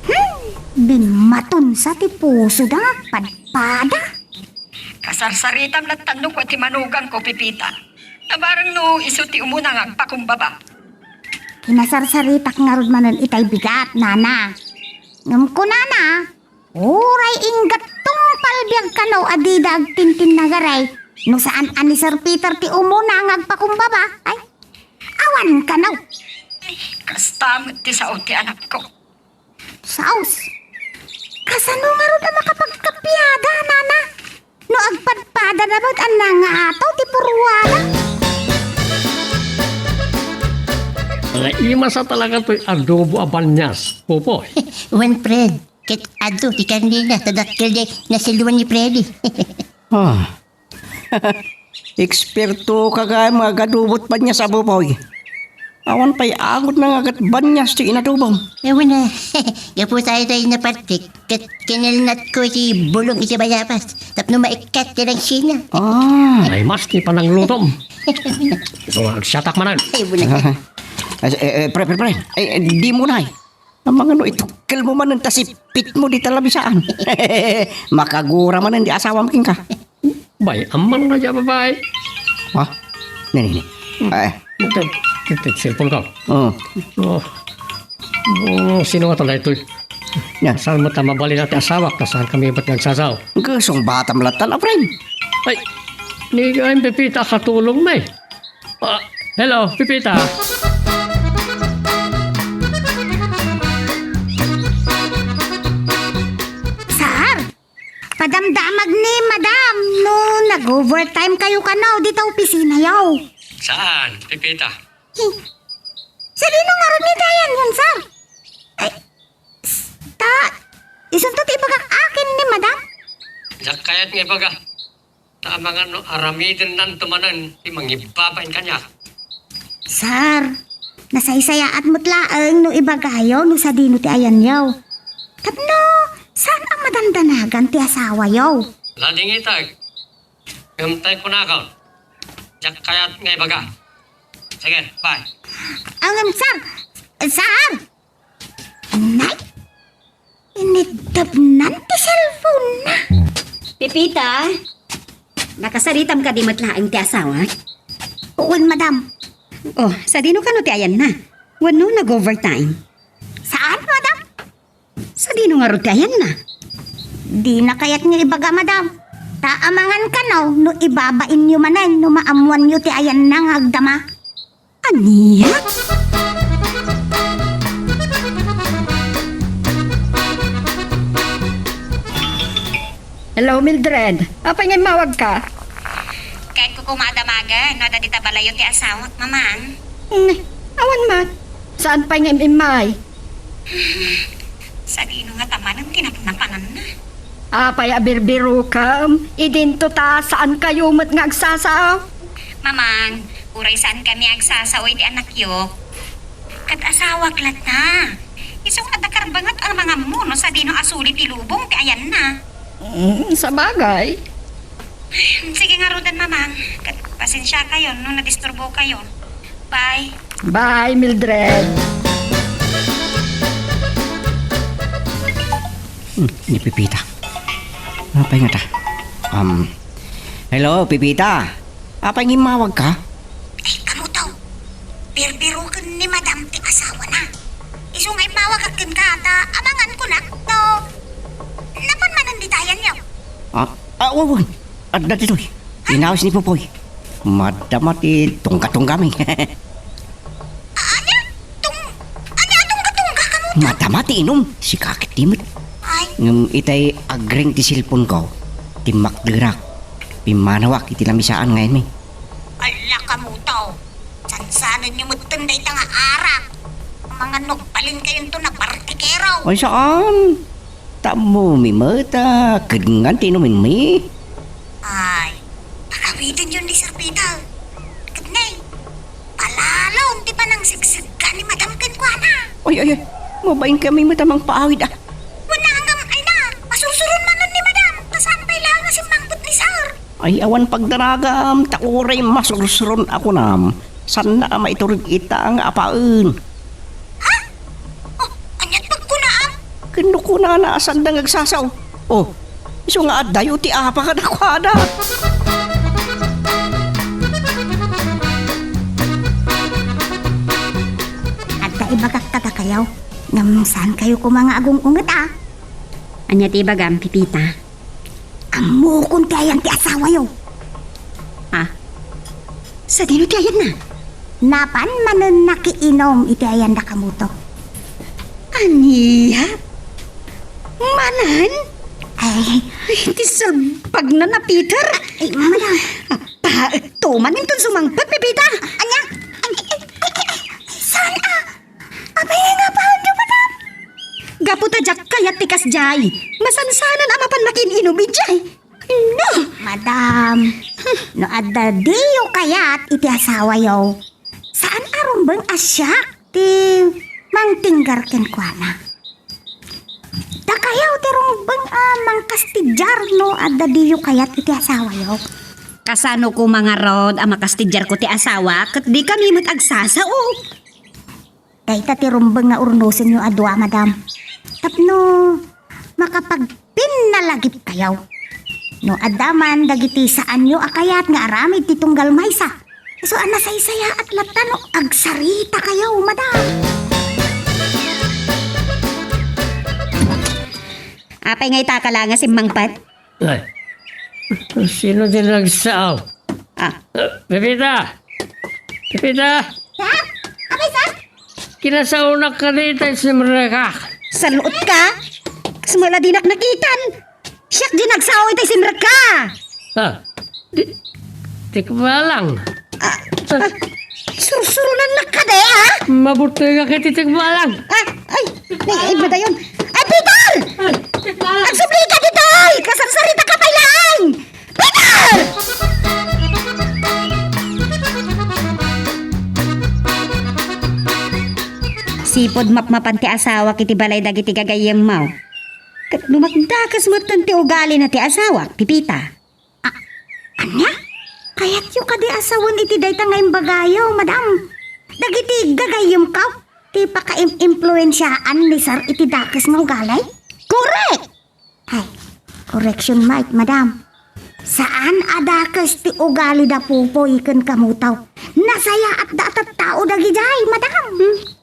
Hmm, bimmatunsa ti pusoda nga agpadpada. Kasarsaritam lattan no kua ti manugangko, Pepita. Nabareng no isu ti umuna nga agpakumbaba. Kinasarsaritak ngarud manen itay bigat, Nana. Ngem kunana, uray inggat tungpal biag kano a dida agtintinnagaray, no saan a ni Sir Peter ti umuna nga agpakumbaba, ay, awan kano. Ay, kasta met ti sao ti anakko. Saos, kasano ngarud a makapagkapiada, Nana? No agpadpadana met a nangataw ti purwana. Naimasa talaga toy adobo a banias, Pupoy. Wen, Fred, ket adu ti karnena ta dakkel diay nasiluan ni Freddy. Ah. Ekspertoka gayam nga agadobot banias a, Pupoy. Awan pay angodna nga agat banias ti inadobom. Awan a. Gapu ta ita innapartek, ket kinilnatko iti bulong iti bayabas tapno maikkat ti rangsina. Ah. Ay, mas ti pananglutom. Isu nga agsiatak manen. Ay, awan a. Ah, eh, eh, pre, pre, pre. Ay, eh, dimo na, eh. Amangan no itukkelmo manen ta sipitmo dita labisaan. Makagura manen ti asawam kenka. Bay, ammanna diay babai. Ha? Nini, nini. Hmm. Ay. Ito, ito, ito, cellphone ko. Oh. Oh. Oh, sino nga daytoy? Yan. Saan mo ta mabalin ti asawak? Ta saan kami ba't nagsasaw? Gusong batam lattan, a friend. Ay, ni, ay, Pepita, katulong, may. Ah, hello, Pepita. Sir, padamdamag ni Madam no nag-overtime-kayo kano dita opisinayo. Saan, Pepita? Hmm. Sadino ngarud ni dayan yan, sir? Ay, s-, ta, isunto ti ibagak akin ni Madam. Diak kayat nga ibaga. Ta amangan no aramidennanto manen ti mangibabain kaniak. Sir, nasaysayaat met laeng no ibagayo no sadino ti ayanyo. Tapno saan a madandanagan ti asawayo. Ladingitag. Ngem tay kunakon, diak kayat nga ibaga. Sige, bye. Ngem, sir, sir! Nay, initdebnan ti cellphone-na. Pepita, nakasaritam kadi met laeng ti asawak? Wen, madam. Oh, sadino kano ti ayanna? Wenno nag-overtime? Saan, madam? Sadino ngarud ti ayanna? Dina kayat nga ibaga, madam. Ta amangan kano no ibabainyo manen no maammoanyo ti ayanna nga agdama. Ania? Hello, Mildred. Apay nga immawagka? Kayatko koma a damagen no adda dita balayyo ti asawak, Mamang. Hmm, awan met. Saan pay nga im-immay? Sadino ngata manen ti napnapananna? Apay a birbirokem? Idinto ta saankayo met nga agsasao? Mamang, uray saankami agsasao iti anakyo, ket asawak latta. Isu nga adda karbanget a mangammo no sadino a suli ti lubong ti ayanna. Mm, sabagay. Sige ngaruden, Mamang, ket pasensiakayon no nadisturbokayon. Bye. Bye, Mildred. Hmm, ni Pepita. Apay ngata? Um, hello, Pepita. Apay nga immawagka? Ay, kamuto. Birbiroken ni Madam ti asawana. Isu nga immawagak kenka, ta amangan kunak no napan manen ditayanyo. Ah, ah, wen, wen. Adda ditoy. Inawis ni Popoy. Madama ti tungga-tunggami. Ania? Tung-, ania a tungga-tungga kamuto? Madama ti inum. Sika ket ti met. Ay. Ngem itay agring ti cellphone ko, timmakderak. Pimmanawak iti lamisaan nga inmi. Ala kamuto. Sansanenyo metten dayta nga arak. Amangan no agbalinkayon to napartikero. Ay, saan? Tammomi met a kedngan ti inumenmi. Ay, pakawidenyo ni Sir Peter. Ket ne, palalon ti panangsegsegga ni Madam kenkuana. Ay, ay, ay. Mabain kami met a mangpaawid, ah. Wen, ngem, ay na, pasursuron manen ni Madam, ta saan pay laeng a simmangpet ni Sir. Ay, awan pagdaragam, ta uray masursuron a kunam, saanna a maiturod ita nga apaen. Ha? Oh, aniat pagkunaam? Ken no kunana a saanda nga agsasao. Oh, isu nga addayo ti apa kadakuada. Adda ibagak kadakayo, ngem saankayo koma nga agung-unget, a. Ania ti ibagam, Pepita? Ammokon ti ayan ti asawayo. Ah? Sadino ti ayanna? Napan manen nakiinum iti ayanna kamuto. Ania? Manen? Ay. Ay, ti salbagna na, Peter. Ay, madam. Apa, tuman inton sumangpet, Pepita? Ania? Ay, ay, ay, ay, ay, saan, a? Apay nga paanyo, madam? Gapu ta diak kayat ti kasdiay. Masansanan a mapan makin-inum idiay. No! Madam, no adda diyo kayat iti asawayo, saan a rumbeng a siak ti mangtinggar kenkuana. Dakayo ti rumbeng a mangkastidiar no adda diyo kayat iti asawayo. Kasano koma ngarud a makastidiarko ti asawak ket dikami met agsasao? Dayta ti rumbeng nga urnosenyo a dua, madam. Tapno makapagpinnalagipkayo. No adda man dagiti saanyo a kayat nga aramid ti tunggal maysa, isu a nasaysayaat latta no agsaritakayo, madam. Apay nga ita ka la nga simmangpet? Ay. Sino ti nagsao? Ah. Eh, Pepita! Pepita! Sir? Apay, sir? Kinasaonak kadi itay simrekak. Saluot ka? Kasla dinak nakitan. Siak di nagsao itay simrekka. Ah. Di, di ko alam. Ah, ah, sursuronan na ka, de, ah? Mabuti nga kay titik mo alam. Ah, ay, ay, ay, ba dayon? Ay, Peter! Ay, titik mo alam. Agsubli ka ditoy! Kasarsarita ka pay laeng! Peter! Sipud mapmapan ti asawak iti balay dagiti gagayyemmo. Ket no magdakes metten ti ugalina ti asawak, Pepita. A-, ania? Kayatyo kadi a sawen iti dayta nga imbagayo, madam? Dagiti gagayyemko ti pakaim-impluensiaan ni sir iti dakes nga ugali? Korek! Ay, correction, Mike, madam. Saan a dakes ti ugali da Popoy ken kamuto. Nasayaat da a tattao dagidiay, madam. Hmm.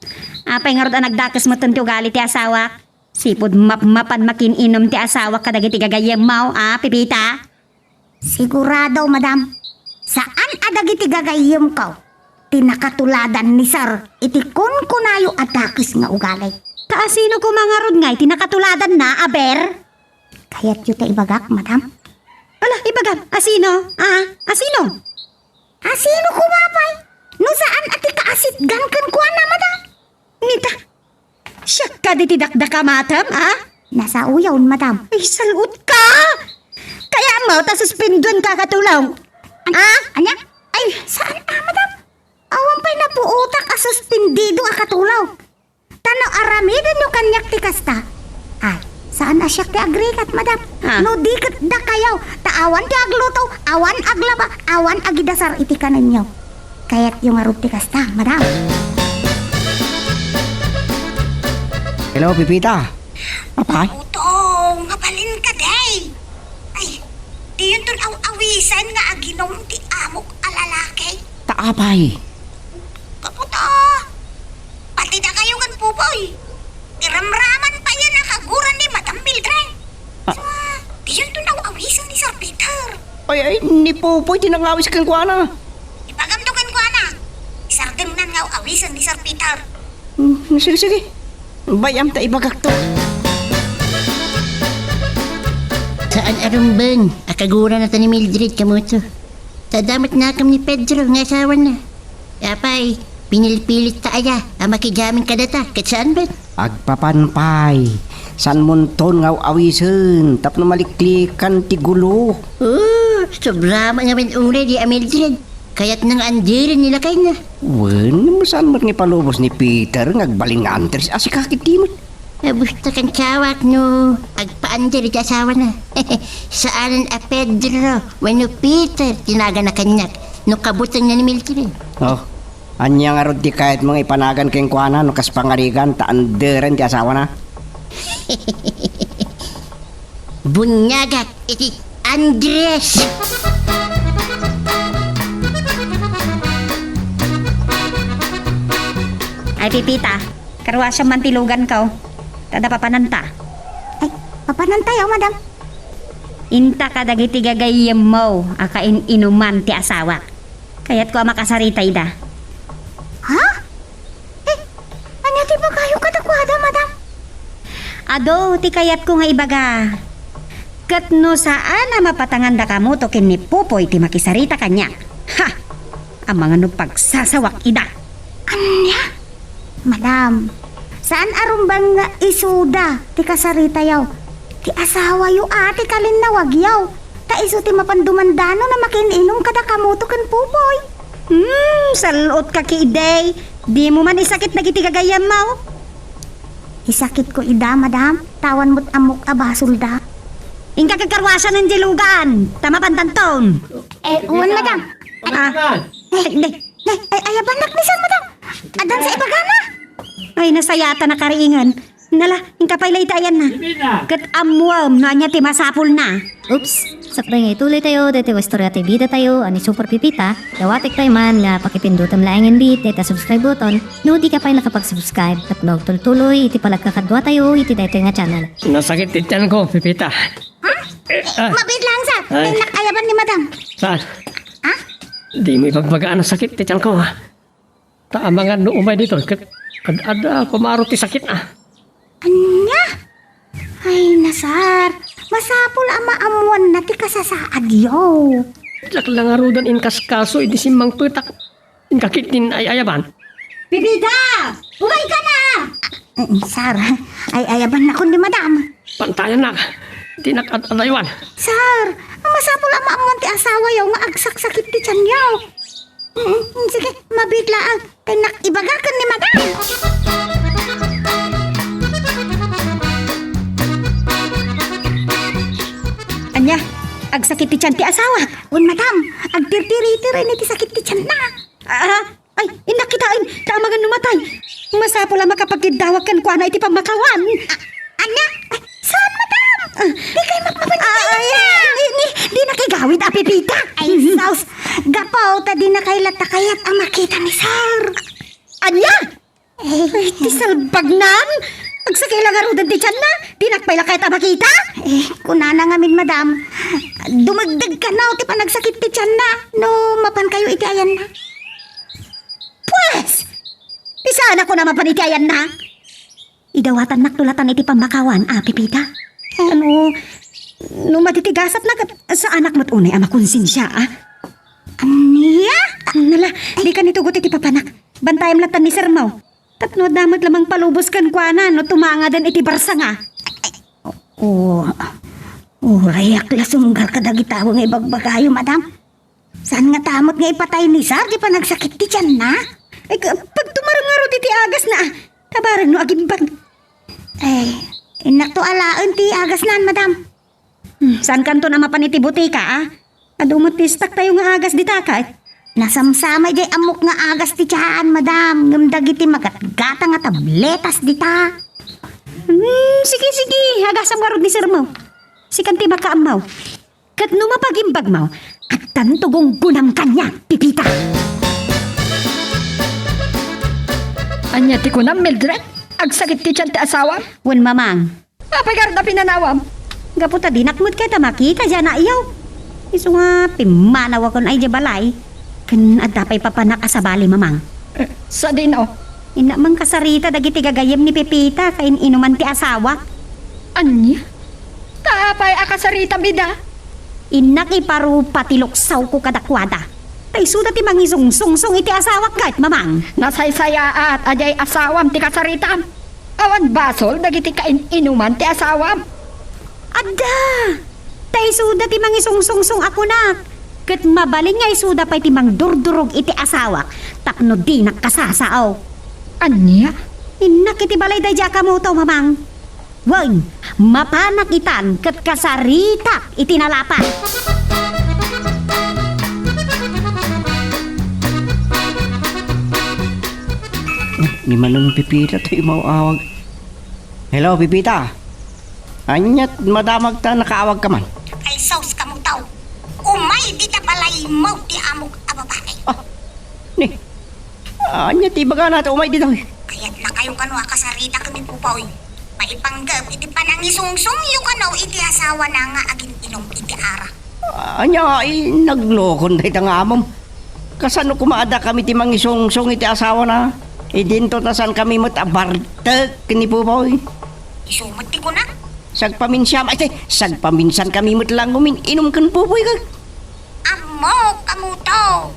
Apay ngarud a nagdakes metten ti ugali ti asawak? Sipud mapmapan makin-inum ti asawak kadagiti gagayyemmo, a, Pepita? Sigurado, madam. Saan a dagiti gagayyemko ti nakatuladan ni sir iti kunkunayo a dakes nga ugali. Ta asino koma ngarud ngay ti nakatuladanna, aber? Kayatyo ta ibagak, madam? Ala, ibagam. Asino? A, asino? Asino koma pay? No saan a ti kaasitgan kenkuana, madam? Nita, siak kadi ti dakdakamatem, a? Nasaoyon, madam. Ay, saluot ka! Kayatmo ta suspenduen ka a katulong. An-, a? Ania? Ay, saan a, madam? Awan pay napuotak a suspendido a katulong. Ta no aramidenyo kaniak ti kasta, ay, saan a siak ti agrigat, madam. A? No di ket dakayo, ta awan ti agluto, awan aglaba, awan agidasar iti kanenyo. Kayatyo ngarud ti kasta, madam. Hello, Pipita. Apay? Utong, mabalin ka, day. Ay, diyon ton aw-awisen nga aginom ti amok a lalaki. Ta apay? Kaputa. Pati dakayo ken Pupoy. Iramraman pa yan a kaguran ni Madam Mildred. Ah. Sa, diyon ton aw-awisen ni Sir Peter. Ay, ay, ni Pupoy ti nangawis kenkuana. Ipagamto kenkuana. Isardengnan nga aw-awisen ni Sir Peter. Hmm, sige, sige. Bay-am ta ibagakto. Saan a rumbeng a kagurana ta ni Mildred kamoto. Ta adda met nakam ni Pedro nga asawana. Apay, pinilpilit ta aya a makigamin kadata, ket saan met? Agpapan pay, saanmonton nga aw-awisen tapno maliklikan ti gulo. Oh, sobra met ngamin unay di a Mildred. Kayatna nga anderen ni lakayna. Wen, ngem saan met nga ipalubos ni Peter nga agbalin nga Andres a sika ketdi met? Abusta kan kawak no agpaandar iti asawana. Saanen a Pedro wenno Peter ti nagana kaniak no kabutengna ni Mildred. Oh, ania ngarud ti kayatmo nga ipanagan kenkuana no kas pangarigan ta anderen ti asawana? Buniagak iti Andres! Ay, Pipita, karuasam man ti luganko. Ta adda papananta. Ay, papanantayo, madam? Inta kadagiti gagayyemmo a kain-inuman ti asawak. Kayatko a makasarita ida. Ha? Eh, ania ti ibagayo kadakuada, madam? Adu ti kayatko nga ibaga. Ket no saan a mapatangan dakamoto ken ni Pupoy ti makisarita kaniak, ha! Amangan no pagsasawak ida. Ania? Madam, saan a rumbeng nga isuda ti kasaritayo. Ti asawayo a ti kalinnawagyo. Ta isu ti mapan dumanda no makiin-inum kadakamoto ken Pupoy. Hmm, sal-otka ketdi. Dimo man isakit dagiti gagayyemmo. Isakitko ida, madam. Awan met ammok a basolda. Inka ket karuasan diay lugan. Ta mapantanton. Eh, wen, madam. Ah, ay, di, di, ay, ayabannak ni sir, madam. Addan sa ibagana. Ay, nasayatan a kariingan. Nala, inka pay la iti ayanna. Ket ammuem no ania ti masapulna. Oops! Sakbay nga ituloytayo daytoy nga istorya ti bidatayo a ni Super Pipita, dawatek pay man nga pakipindutem laengen dayta subscribe button no dika pay nakapag-subscribe tapno agtultuloy iti panagkakaduatayo iti daytoy nga channel. Nasakit ti tianko, Pipita. Ha? Eh, ah. Mabiit laeng, sir. Ay. Innak ayaban ni madam. Saan? Ha? Dimo ibagbaga a nasakit ti tianko, ha? Ta amangan no umay ditoy ket ad-adda kumaro ti sakitna. Ania? Ay, nasar. Masapul a maammuanna ti kasasaadyo. Diak la ngaruden inkaskaso idi simmangpetak. Inka ketdin ay-ayaban. Pipita! Umayka na! Mm, sir, ay-ayabannakon ni madam. Pantayannak. Dinak ad-adaywan. Sir, masapul a maammuan ti asawayo nga agsaksakit ti tianyo. Mm, sige, mabiit laeng. Innak ibagaken ni madam. Ania? Agsakit ti tian ti asawak? Wen, madam. Agtirtiritiren iti sakit ti tianna. Ah, ay, innak kitaen, ta amangan no matay. Masapul a makapakiddawak kenkuana iti pammakawan. Ah, ania? Ay, saan, madam? Ah. Dikay makmapan iti ayanna. Ay, ni, ni, dinak igawid a Pipita. Ay, sus. Gapu ta dinakay latta kayat a makita ni sir. Ania? Eh. Ay, ti salbagnan! Agsakit la ngaruden ti tianna, dinak pay la kayat a makita? Eh, kunana ngamin, madam. Dumagdag kano ti panagsakit ti tianna no mapankayo iti ayanna. Pues! Ti saan a kuna mapan iti ayanna? Idawatannakto latan iti pammakawan a Pipita. Ano, no matitigasatna ket saanak met unay a makonsensia, a? Ania? Nala, dika nitugot iti papanak. Bantayam latan ni sirmo. Tapno adda met la mangpalubos kenkuana no tumangaden iti barsanga. O, urayak la sunggar kadagita nga ibagbagayo, madam. Saan ngata met nga ipatay ni sir ti panagsakit ti tianna? Ay, ka-, pagtumareng ngarud iti agasna, a. Tabareng no agimbag. Ay, innakto alaen ti agasnan, madam. Hmm, saankanto a mapan iti butika, a? Adu met ti stocktayo nga agas dita, ket. Nasamsamay diay ammok nga agas ti tian, madam, ngem dagiti magatgatang a tabletas dita. Hmm, sige, sige, agasam ngarud ni sirmo. Sikan ti makaammo. Ket no mapagimbagmo, addanto gunggonam kaniak, Pepita. Ania ti kunam, Mildred? Agsakit ti tian ti asawam? Wen, mamang. Apay garud a pinanawam? Gapu ta dinak met kayat a makita diay anayo. Isu nga pimmanawakon idiay balay. Ken adda pay papanak a sabali, mamang. Eh, sadino? Innak mankasarita dagiti gagayyem ni Pepita ken inuman ti asawak. Ania? Ta apay a kasaritam ida? Innak iparupa ti luksawko kadakuada. Ta isuda ti mangisungsungsong iti asawak ket, mamang. Nasaysayaat a diay asawam ti kasaritam. Awan basol dagiti kain-inuman ti asawam. Adda! Ta isuda ti mangisungsungsong a kunak. Ket mabalin nga isuda pay ti mangdurdurog iti asawak tapno dinak kasasao. Ania? Innak iti balay daydiay a kamoto, mamang. Wen, mapanak itan ket kasaritak iti nalapat. Ni Manong Pepita ti umaw-awag. Hello, Pepita. Ania, madamagta, nakaawagka man? Ay, sus, kamoto. Umay dita balaymo ti amok a babai. Ah, ni. Ania ti ibagana ta umay ditoy? Kayatnakayo kano a kasarita ken ni Popoy. Maipanggep iti panangisungsongyo kano iti asawana nga agin-inum iti ara. Ania, ay, naglokon dayta nga amom. Kasano koma a dakami ti mangisungsong iti asawana? Idinto ta saankami met a bartek ken ni Popoy. Isu met ti kunak. Sagpaminsiam, ay, sagpaminsankami met la nga umin-inum ken Popoy, kag. Ammok, kamoto.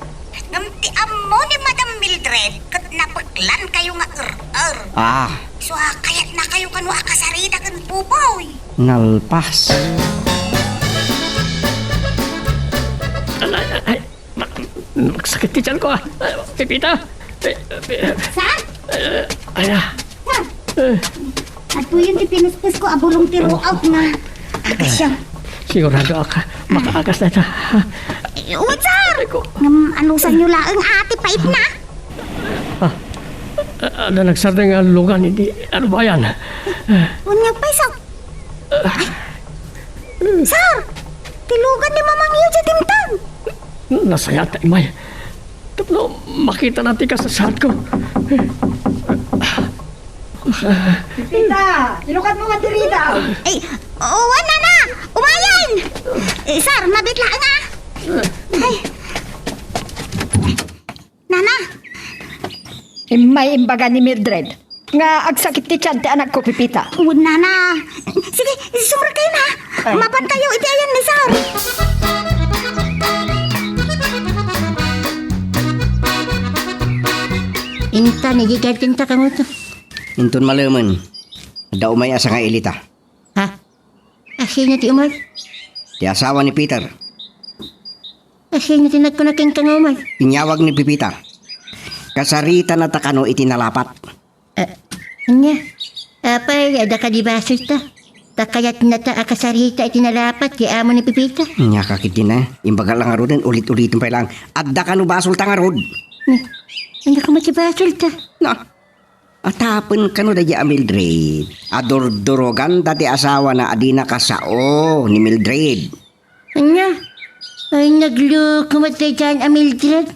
Ngem ti ammo ni Madam Mildred ket napeklankayo nga er-er. Ah. Isu a kayatnakayo kano a kasarita ken Popoy. Nalpas. Ay, ay, ay, ma-, magsakit ti tiyan ko, ah. Ay, Pepita. Ay, ay, Sir? Ay, ay, ah. Sir? Eh. Adtoyen ti pinuspos ko a bulong ti root nga agasyo. Sigurado ka, makaagas na ita. Eh, what, sir? Aray ko. Ngem, anusanyo laeng a ti paitna? Ah, ah, adda nagsardeng nga lugan iti arubayan. Unya pay, sir. Ay, sir, ti lugan ni mamangyo diay dimteng. Nasayaat, Imay. Tapno makitana ti kasasaadko. Pepita, ilukatmo man diri daw. Ay, oo, nana! Umayen! Eh, sir, mabit laeng, ah! Ay. Nana! Immay imbaga ni Mildred nga agsakit ti tiyan ti anakko, Pepita. Wen, nana. Sige, sumrekkayon, ha? Ay. Mapankayo iti ayan ni sir. Inta, ni Gigantinta kamoto. Inton malemen, adda umay a sangailita. Ha? Asino ti umay? Ti asawa ni Peter. Asino ti nagkuna kenka nga umay? Inyawag ni Pepita. Kasaritana ta kano iti nalapat. Ah, ania? Apay, adda kadi basolta? Ta kayatnata a kasarita iti nalapat ti amo ni Pepita. Ania ka ketdin, eh? Imbaga la ngaruden, ulit-uliten pay laeng. Adda kano basolta ngarud? Ni, ania koma ti basolta? Na, atapen kano daydiay a Mildred. Adurduroganda ti asawana a dina kasao ni Mildred. Ania? Ay, nagloko met daydiay a Mildred.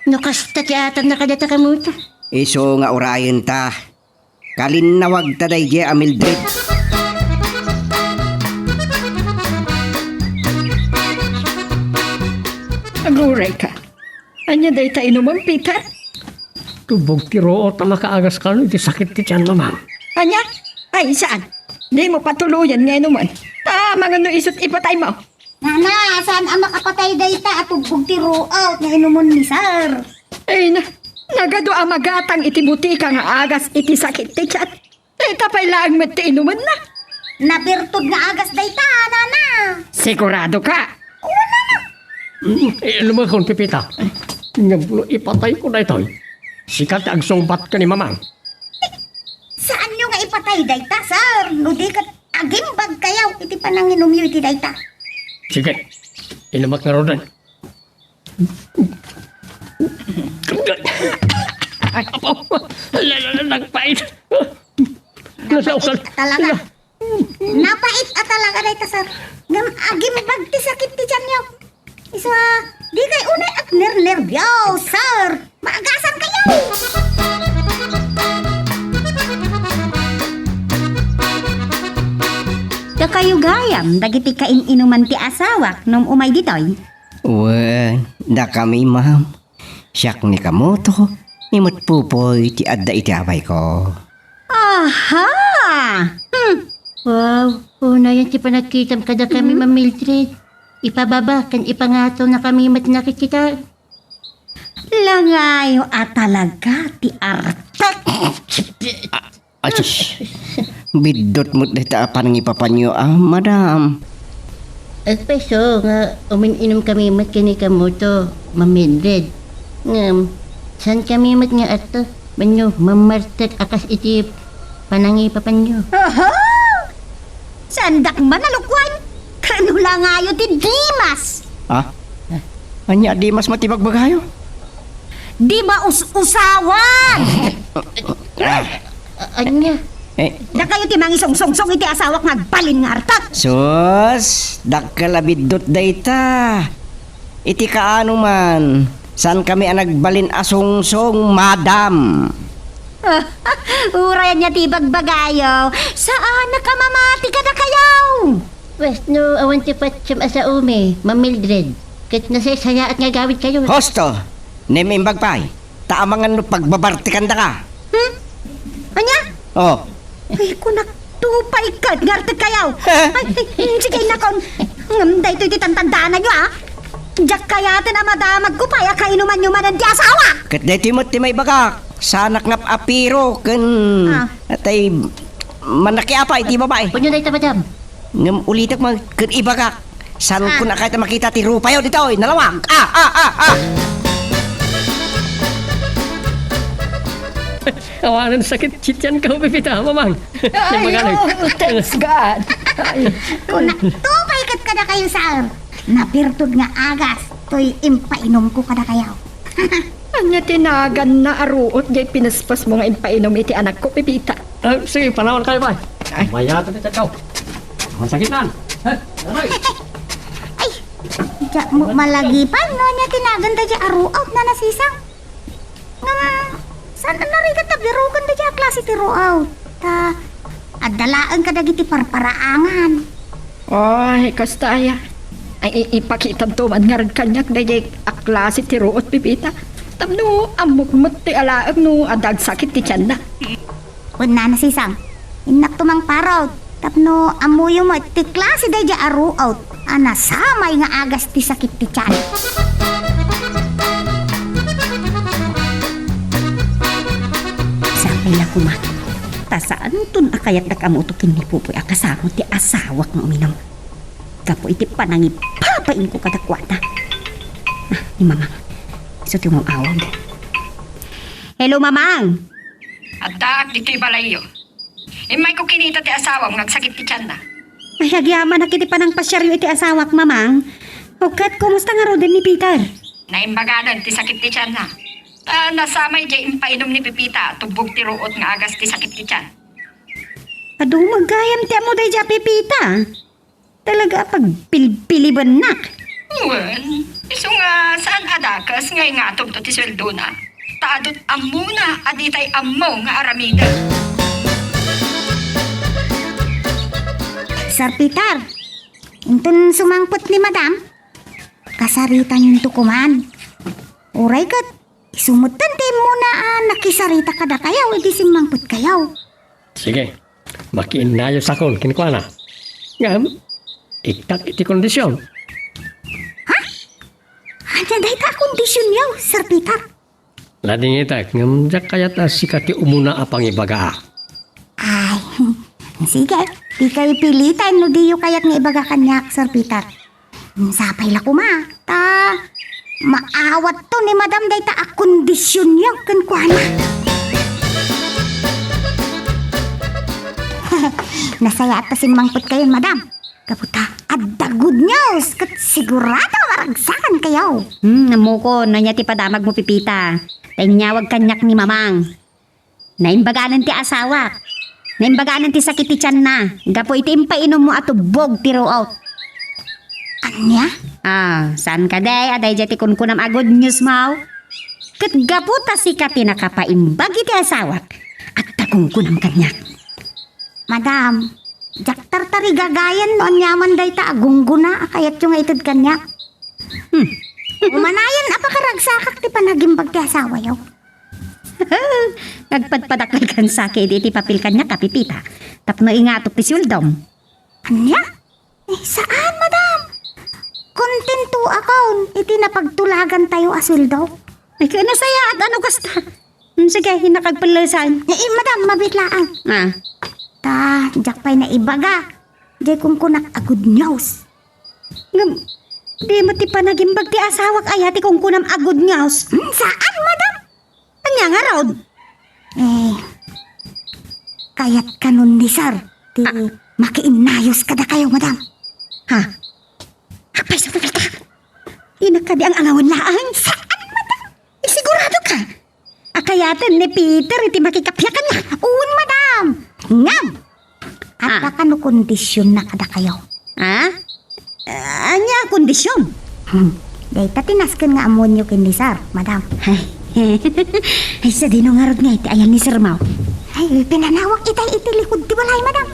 No kasta ti atanna kadata kamoto. Isu nga urayenta. Kalinnawagta daydiay a Mildred. Aguray ka. Ania dayta inumem, Peter? Tubbog ti ruot a makaagas kano iti sakit ti tianmo, ma'am. Ania? Ay, saan? Dimo patuloyen nga inumen. Ta, amangan no isut' ipataymo. Nana, saan a makapatay dayta a tubbog ti ruot nga inumen ni sir? Ay na, nagadu a magatang iti butika nga agas iti sakit ti tian. Dayta pay laeng met ti inumenna. Nabirtud nga agas dayta, nana. Sigurado ka? Oo, nana. Mm, eh, lumakon, Pepita. Ngem no ipatayko daytoy, sika ti agsungbat ken ni Mamang. Saanyo nga ipatay dayta, sir? No di ket agimbagkayo iti pananginumyo iti dayta. Sige, inumak ngaruden. Ay, apo, la, la, la, nagpait. Nasa usan. Talaga. Napait a talaga dayta, sir. Ngem agimbag ti sakit ti tianyo. Isu a, dikay unay agnernerbios, sir. Maagasan kayo. Dakayo gayam dagiti kain-inuman ti asawak no umay ditoy? Wen, dakami, ma'am. Siak ni Kamoto, ni met Pupoy ti adda iti abayko. Aha! Hmm. Wow, unayen ti panagkitam kadakami, Ma'am Mildred. Ipababa ken ipangatonakami met nakikita. Langayo a talaga ti artek. Asus! Biddut met dayta a panangipapanyo, a, madam. Agpayso nga umin-inumkami met ken ni Kamoto, Ma'am Mildred. Ngem, saankami met nga adda wenno mammartek a kas iti panangipapanyo. Aha! Saandak man a lukuan? Kano langayo ti Dimas? Ha? Ania a Dimas met ti bagbagayo? Di maus-usawan! Ah. A-, ania? Eh. Dakayo ti mangisungsungsong iti asawak nga agbalin nga artek. Sus, dakkel a biddut dayta. Iti kaano man, saankami a nagbalin a sungsong, madam. Uray ania ti bagbagayo, saanak a mamati kadakayo. Wenno, awan ti patiem a saomi, Ma'am Mildred. Ket nasaysayaat nga agawidkayo. Husto! Naimbag pay, ta amangan no pagbabartikandaka. Hmm? Ania? Oh. Ay, kunak, tupay ket nga artekkayo. Ay, ay, sige, nakon. Ngem daytoy ti tantandaananyo, a? Diak kayaten a madamagko pay a kainumanyo manen ti asawa. Ket daytoy met ti maibagak. Saanak nga apiro ken Ah. tay manakiapay ti babai. Punyo dayta, madam. Ngem ulitek man ken ibagak. Saan Ah. ko na kayat a makita ti rupayo ditoy, nalawag? Ah, ah, ah, ah! Awanen sakit ti tianko, Pepita, Mamang. Ay, Magaling. Oh, thanks God. Ay. Kunak, tupay ket kadakayo, sir. Napirtod nga agas, toy impainumko kadakayo. Ania ti naganna a ruot jay pinusposmo nga impainum iti anakko, Pepita? Ah, sige, panawan kayo, bay. Ay. Mayat iti tao. Masakit na. Eh, aray. Ay, diak met malagipan no ania ti naganda jay a ruot, Nana Sisang. Ngem, saan a narigat a biroken daydiay a klase ti ruot? Ta, adda laeng kadagiti parparaangan. Ay, kasta aya. Ay, i-, ipakitanto man ngarud kaniak daydiay a klase ti ruot, Pepita. Tapno ammok met ti alaek no adda agsakit ti tianna. Wen, Nana Sisang, innakto mangparut tapno ammoyo met ti klase daydiay a ruot a nasamay nga agas ti sakit ti tian. Sapay la koma, ta saanton a kayatdak a muto ken ni Pupoy a kasano ti asawak nga uminum. Gapu iti panangipapainko kadakuada. Ah, ni Mamang. Isu ti umawag. Hello, Mamang! Addaak ditoy balayyo. Immayko kinita ti asawam nga agsakit ti tianna. Ay, agyamanak iti panangpasiaryo iti asawak, Mamang. O ket, kumusta ngaruden ni Peter? Naimbaganan ti sakit ti tianna. Ta nasamay jay impainum ni Pepita, tubbog ti ruot nga agas ti sakit ti tian. Adu, gayam ti ammo daydiay a Pepita. Talaga a pagpilpilibennak. Wen, isu nga saan a dakes nga ingatomto ti sueldona. Ta adut ammona a ditay ammo nga aramiden. Sir Peter, inton sumangpet ni Madam, kasaritanto koman. Uray ket, isu metten ti immuna a nakisarita kadakayo idi simmangpetkayo. Sige, makiinnayosakon kenkuana. Ngem, iktak iti kondision. Ha? Ania dayta a kondisionyo, Sir Peter? Ladingitek, ngem diak kayat a sika ti umuna a pangibagaak. Ay, sige, dikayo piliten no diyo kayat nga ibaga kaniak, Sir Peter. Sapay la koma, ta maawatto ni Madam dayta a kondisionyo kenkuana. Nasayaat ta simmangpetkayon, Madam. Gapu ta adda Good news! Ket sigurado a maragsakankayo. Hmm, ammokon, ania ti padamagmo, Pipita? Ta inyawag kaniak ni Mamang. Naimbaganen ti asawak. Naimbaganen ti sakit ti tianna. Gapu iti impainommo a tubbog ti ruot. Ania? Ah, saan kadi a daydiay ti kunkunam a good news mo? Ket gapu ta sika ti nakapaimbag iti asawak, adda kunkunam kaniak. Madam, diak tartarigagayan no aniaman dayta a gunggona a kayatyo nga ited kaniak. Hmm. Umanayon a pakaragsakak ti panagimbag ti asawayo. Nagpadpadak laeng sakit iti papel kaniak a Pipita. Tapno ingatok ti sueldom. Ania? Eh, saan, madam? Kontentoakon iti napagtulagantayo a sueldo. Ay, kano sayaat, ano kasta? Hmm, sige, innak agpellesan. Eh, eh, madam, mabiit laeng. Ah. Ta, diak pay naibaga. Diay kunkunak a good news. Ngem, dimo ti panagimbag ti asawak aya ti kunkunam a good news? Hmm, saan, madam? Ania ngarud? Eh, kayat kanon ni sir ti Ah. makiinnayos kadakayo, madam. Ha? Apay sa Pipita? Innak kadi ang-angawen laeng? Saan, madam? Eh, sigurado ka? A kayaten ni Peter iti makikappia kaniak? Wen, madam. Ngem, adda Ah. kano kondisionna kadakayo. Ah? Ah, ania a kondision? Hmm. Dayta ti nasken nga ammoenyo ken ni sir, madam. Ay. Ay, sadino ngarud nga iti ayan ni sir mo? Ay, pinanawag itay iti likud ti balay, madam.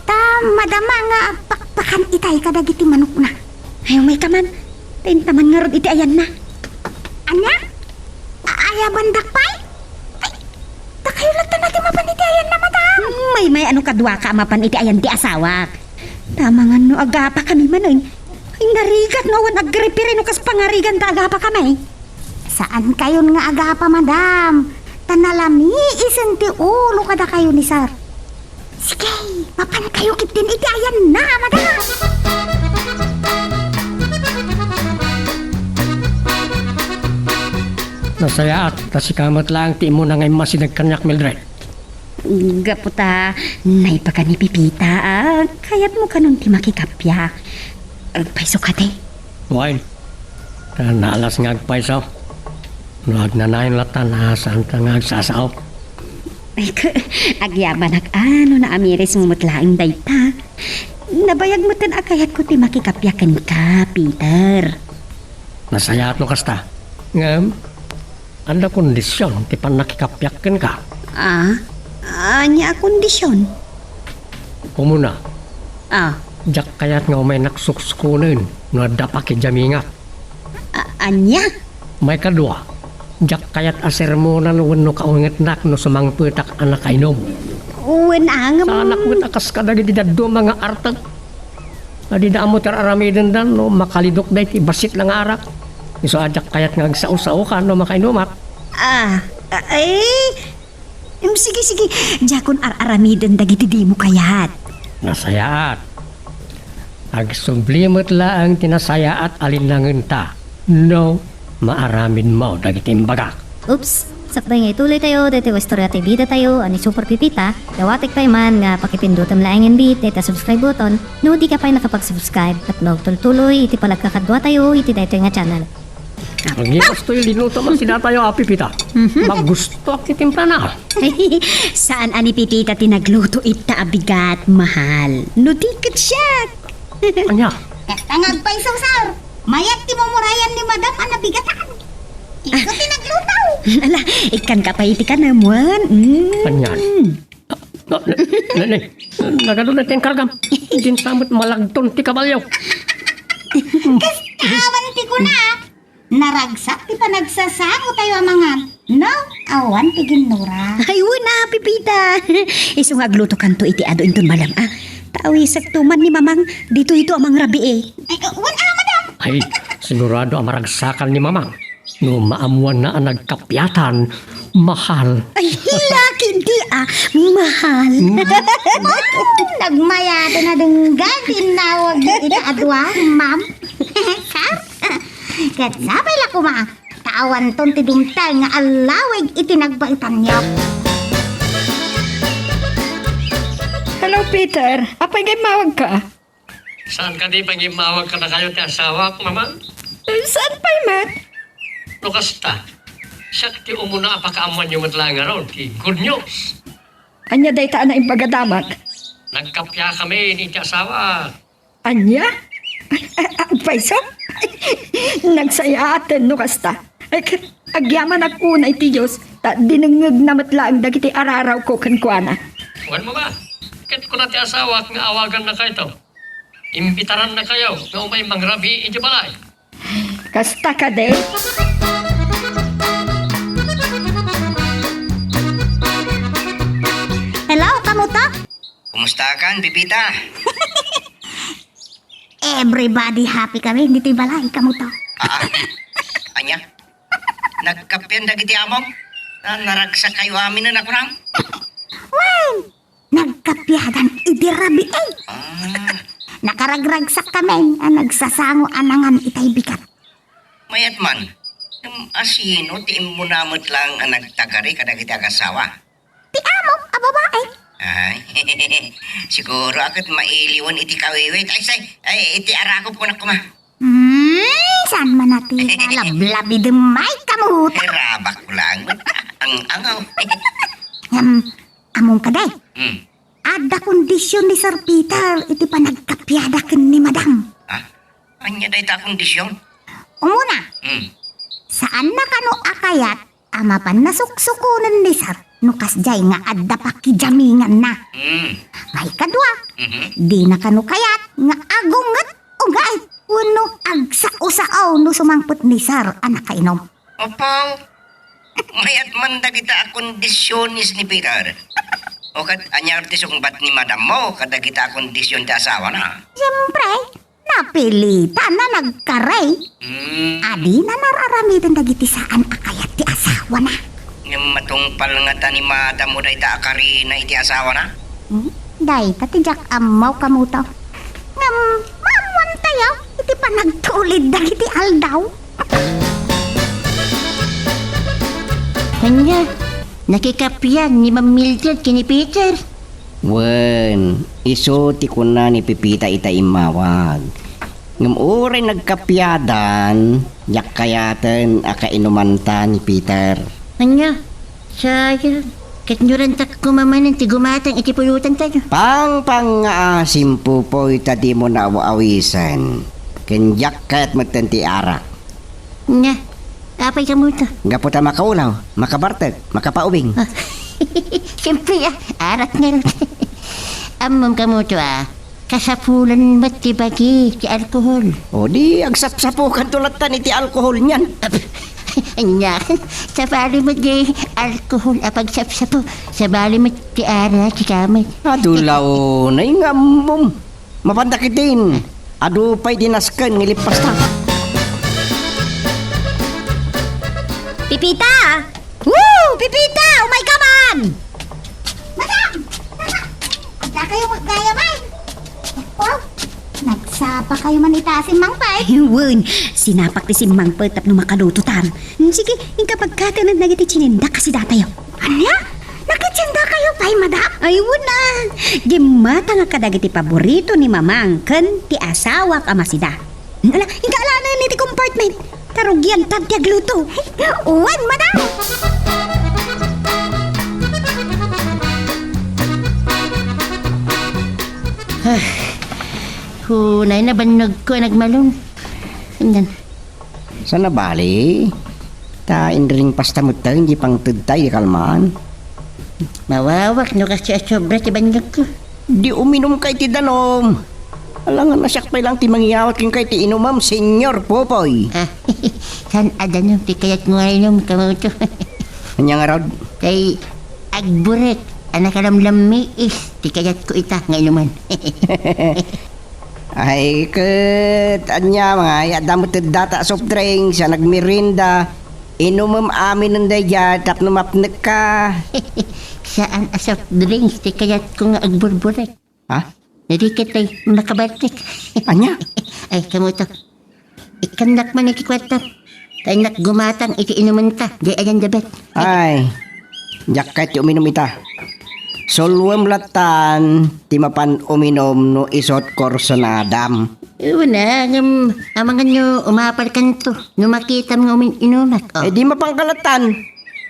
Ta madama nga pakpakan itay kadagiti manokna. Ay, umay ka man. Ta inta man ngarud iti ayanna. Ania? A-, ayabandak pay? Ay, dakayo latta ti mapan iti ayanna, madam. Maymay-an no kaduaka a mapan iti ayan ti asawak. Ta amangan no agapakami manen. Ay, narigat no awan agripiri no kas pangariganta agapakami. Saankayon nga agapa, madam. Ta nalamiisen ti ulo kadakayo ni sir. Sige, mapankayo ketdin iti ayanna, madam. Nasayaat, ta sika met laeng ti immuna nga immasideg kaniak, Mildred. Gapu ta, naibaga ni Pipita a kayatmo kanon ti makikappia. Agpayso kadi? Wen. Ta naalas nga agpayso. No agnanayon latta, saanta nga agsasao. Ay, k-, agyabanak a no naamirismo met laeng dayta. Nabayag metten a kayatko ti makikappia kenka, Peter. Nasayaat no kasta. Ngem, adda kondision ti pannakikappiak kenka. Ah? Ania a kondision? Umuna, Ah. diak kayat nga umaynak suksukonen no adda pakijamingak. A-, ania? Maikadua, diak kayat a sermonan wenno kaungetnak no sumangpetak a nakainom. Wen, angem. Saanak met a kas kadagiti dadduma nga artek. A dida ammo ti ar-aramidenda no makalidokda iti bassit la nga arak. Isu a diak kayat nga agsao-saokan no makainumak. Ah, ay, em, sige, sige. Diakon ar-aramiden dagiti dimo kayat. Nasayaat. Agsubli met laeng ti nasayaat a linnangenta no maaramidmo dagiti imbagak. Oops! Sakbay nga ituloytayo daytoy nga istorya ti bidatayo a ni Super Pipita, dawatek pay man nga pakipindutem laengen bi dayta subscribe button no dika pay nakapag-subscribe tapno agtultuloy iti panagkakaduatayo iti daytoy nga channel. Agibastoy linuto man sidatayo a Pipita. Mhm. Magusto a ti timplana. Saan a ni Pipita ti nagluto ita a bigat, mahal. No di ket siak. Ania? Kasta nga agpayso, sir. Mayat ti mumurayan ni Madam a nabigatan. Isu ti nagluto. Ala, ikkanka pay iti kanem wen. Mm. Ania? Na, na, na, na, nagadu na ti inkargam. Dinta met malagton ti kabalyo. Kasta awan ti kuna. Naragsak ti panagsasangotayo a mangan. No, awan ti ginnura. Ay, wen a, Pipita. Isu nga aglutokanto iti adu inton malem a. Ta awisekto man ni Mamang, ditoyto a mangrabii. Ay, wen a, madam. Ay, sigurado a maragsakan ni Mamang. No maammuanna a nagkappiatan, mahal. Ay, laki di a, mahal. Nagmayaten a denggan ti innawag iti adua, ma'am. Sir? Ket sapay la koma, ta awanton ti dumteng nga allawig iti nagbaetanyo. Hello, Peter. Apay nga immawagka? Saan kadi pay nga immawag kadakayo ti asawak, Mama? Eh, saan pay met? No kasta, siak ti umuna a pakaammoanyo met laeng ngarud ti good news. Ania dayta a naimbagadamak? Nagkappia kami iti asawa. Ania? Ay, ay, agpayso? Nagsayaaten no kasta. Ay, ket agyamanak unay ti Dios, ta dinengngegna met laeng dagiti ararawko kenkuana. Wen, Mama, ket kuna ti asawak nga awagannakayto. Imbitarannakayo nga umay mangrabii iti balay. Kasta kadi? Hello, kamuto? Kumustakan, Pipita? Everybody happy kami ditoy balay, kamuto? Ah, ania? Nagkappian dagiti amom? Na, naragsakkayo aminen a kunam? Wen, nagkappiadan idi rabii. Ah. Nakaragragsak kami a nagsasango a nangan itay bigat. Mayat man, ngem asino ti immuna met laeng a nagtagari kadagiti agasawa? Ti amok a babae. Ay, siguro a ket mailiwen iti kawiwit. Ay, say, ay, iti arakop kunak koma. Hmm, saan man a ti nalablabidem, may kamut? Rabak ko laeng met. Ang angaw. Ngem, ammom kadi? Hmm. Adda kondision ni Sir Peter iti panagkappiada ken ni Madam. Ha? Ania dayta a kondision? Umuna, Hmm. saanna kano a kayat a mapan nasuksukonen ni Sir no kasdiay nga adda pakijaminganna. Hmm. Maikadua, Mhm. dina kano kayat nga agunget-unget wenno agsao-sao no sumangpet ni Sir a nakainom. Apaw, mayat man dagita a kondisiones ni Peter. O ket ania ti sungbat ni madammo kadagita a kondision ti asawana? Siempre, napilitan a nagkari. Hmm. Adina nararamiden dagiti saan a kayat ti asawana. Ngem matungpal ngata ni madammo dayta a karina iti asawana? Hmm? Dayta ti diak ammo, kamuto. Ngem, maammoantayo iti panagtulid dagiti aldaw. Ania, nakikappian ni Ma'am Mildred ken ni Peter? Wen, isu ti kuna ni Pipita ita immawag. Ngem uray nagkappiadan, diak kayaten a kainumanta ni Peter. Ania? Sayang. Ket nuranta koma manen ti gumatang iti puyotantayo. Pangpangngaasim, Popoy, ta dimo naaw-awisen. Ken diak kayat metten ti arak. Ania? Apay kamuto? Gapu ta makaulaw, makabartek, makapaubing. Ah. Siyempre, ah, arak ngarud. Ammom kamuto, ah, kasapulan met ti bagi ti alkohol. O di, agsapsapokanto lattan iti alkohol nian. Ap-, ania, sabali met ti alkohol a pagsapsapo, sabali met ti arak, ikaw met. Adu la unay nga ammom. Mapandak itin, adu pay di nasken nga ilippasta. Pipita! Woo! Pipita! Umay ka man! Madam! Madam! Adda kayo maggayaman? Oh, nagsapa kayo man ita a simmangpet? Ay, wen, sinapak ti simmangpet tapno makalutotan. Hmm, sige, inka pagkatened dagiti tiendek a sidatayo. Ania? Nakitienda kayo pay, madam? Ay, wen a. Dimmatangak kadagiti paborito ni Mamang ken ti asawak a masida. Ala, inka alaen iti compartment. Ta rugiantan ti agluto. Wen, madam! Ah, unay nabannogko a nagmalong. Ania? Saan a bali? Ta inriringpasta metten di pangtedta idi kalman. Mawawak no kasdiay a sobra ti bannogko. Di uminumka iti danum. Alangan a siak pay laeng ti mangiyawat kenka iti inumem, Señor Popoy. Ah, saan a danum ti kayatmo nga inum, kamuto? Ania ngarud? Tay agburek a nakalamlammiis ti kayatko ita nga inuman. Ay, ket ania, mangayat da met data a soft drinks a nagmerienda. Inumem aminen daydiay tapno mapnekka. Saan a soft drinks ti kayatko nga agburburek. Ha? Nariket ay makabartek. Ania? Ay, kamuto. Ikkannak man iti kuarta. Ta innak gumatang iti inumenta, di ayan debet. Ay, diak kayat ti uminum ita. Sulwem lattan ti mapan uminum no isu ti kursunadam. Una, ngem amangan no umapalkanto no makitam nga umin-inumak. Oh. Eh, di mapanka lattan.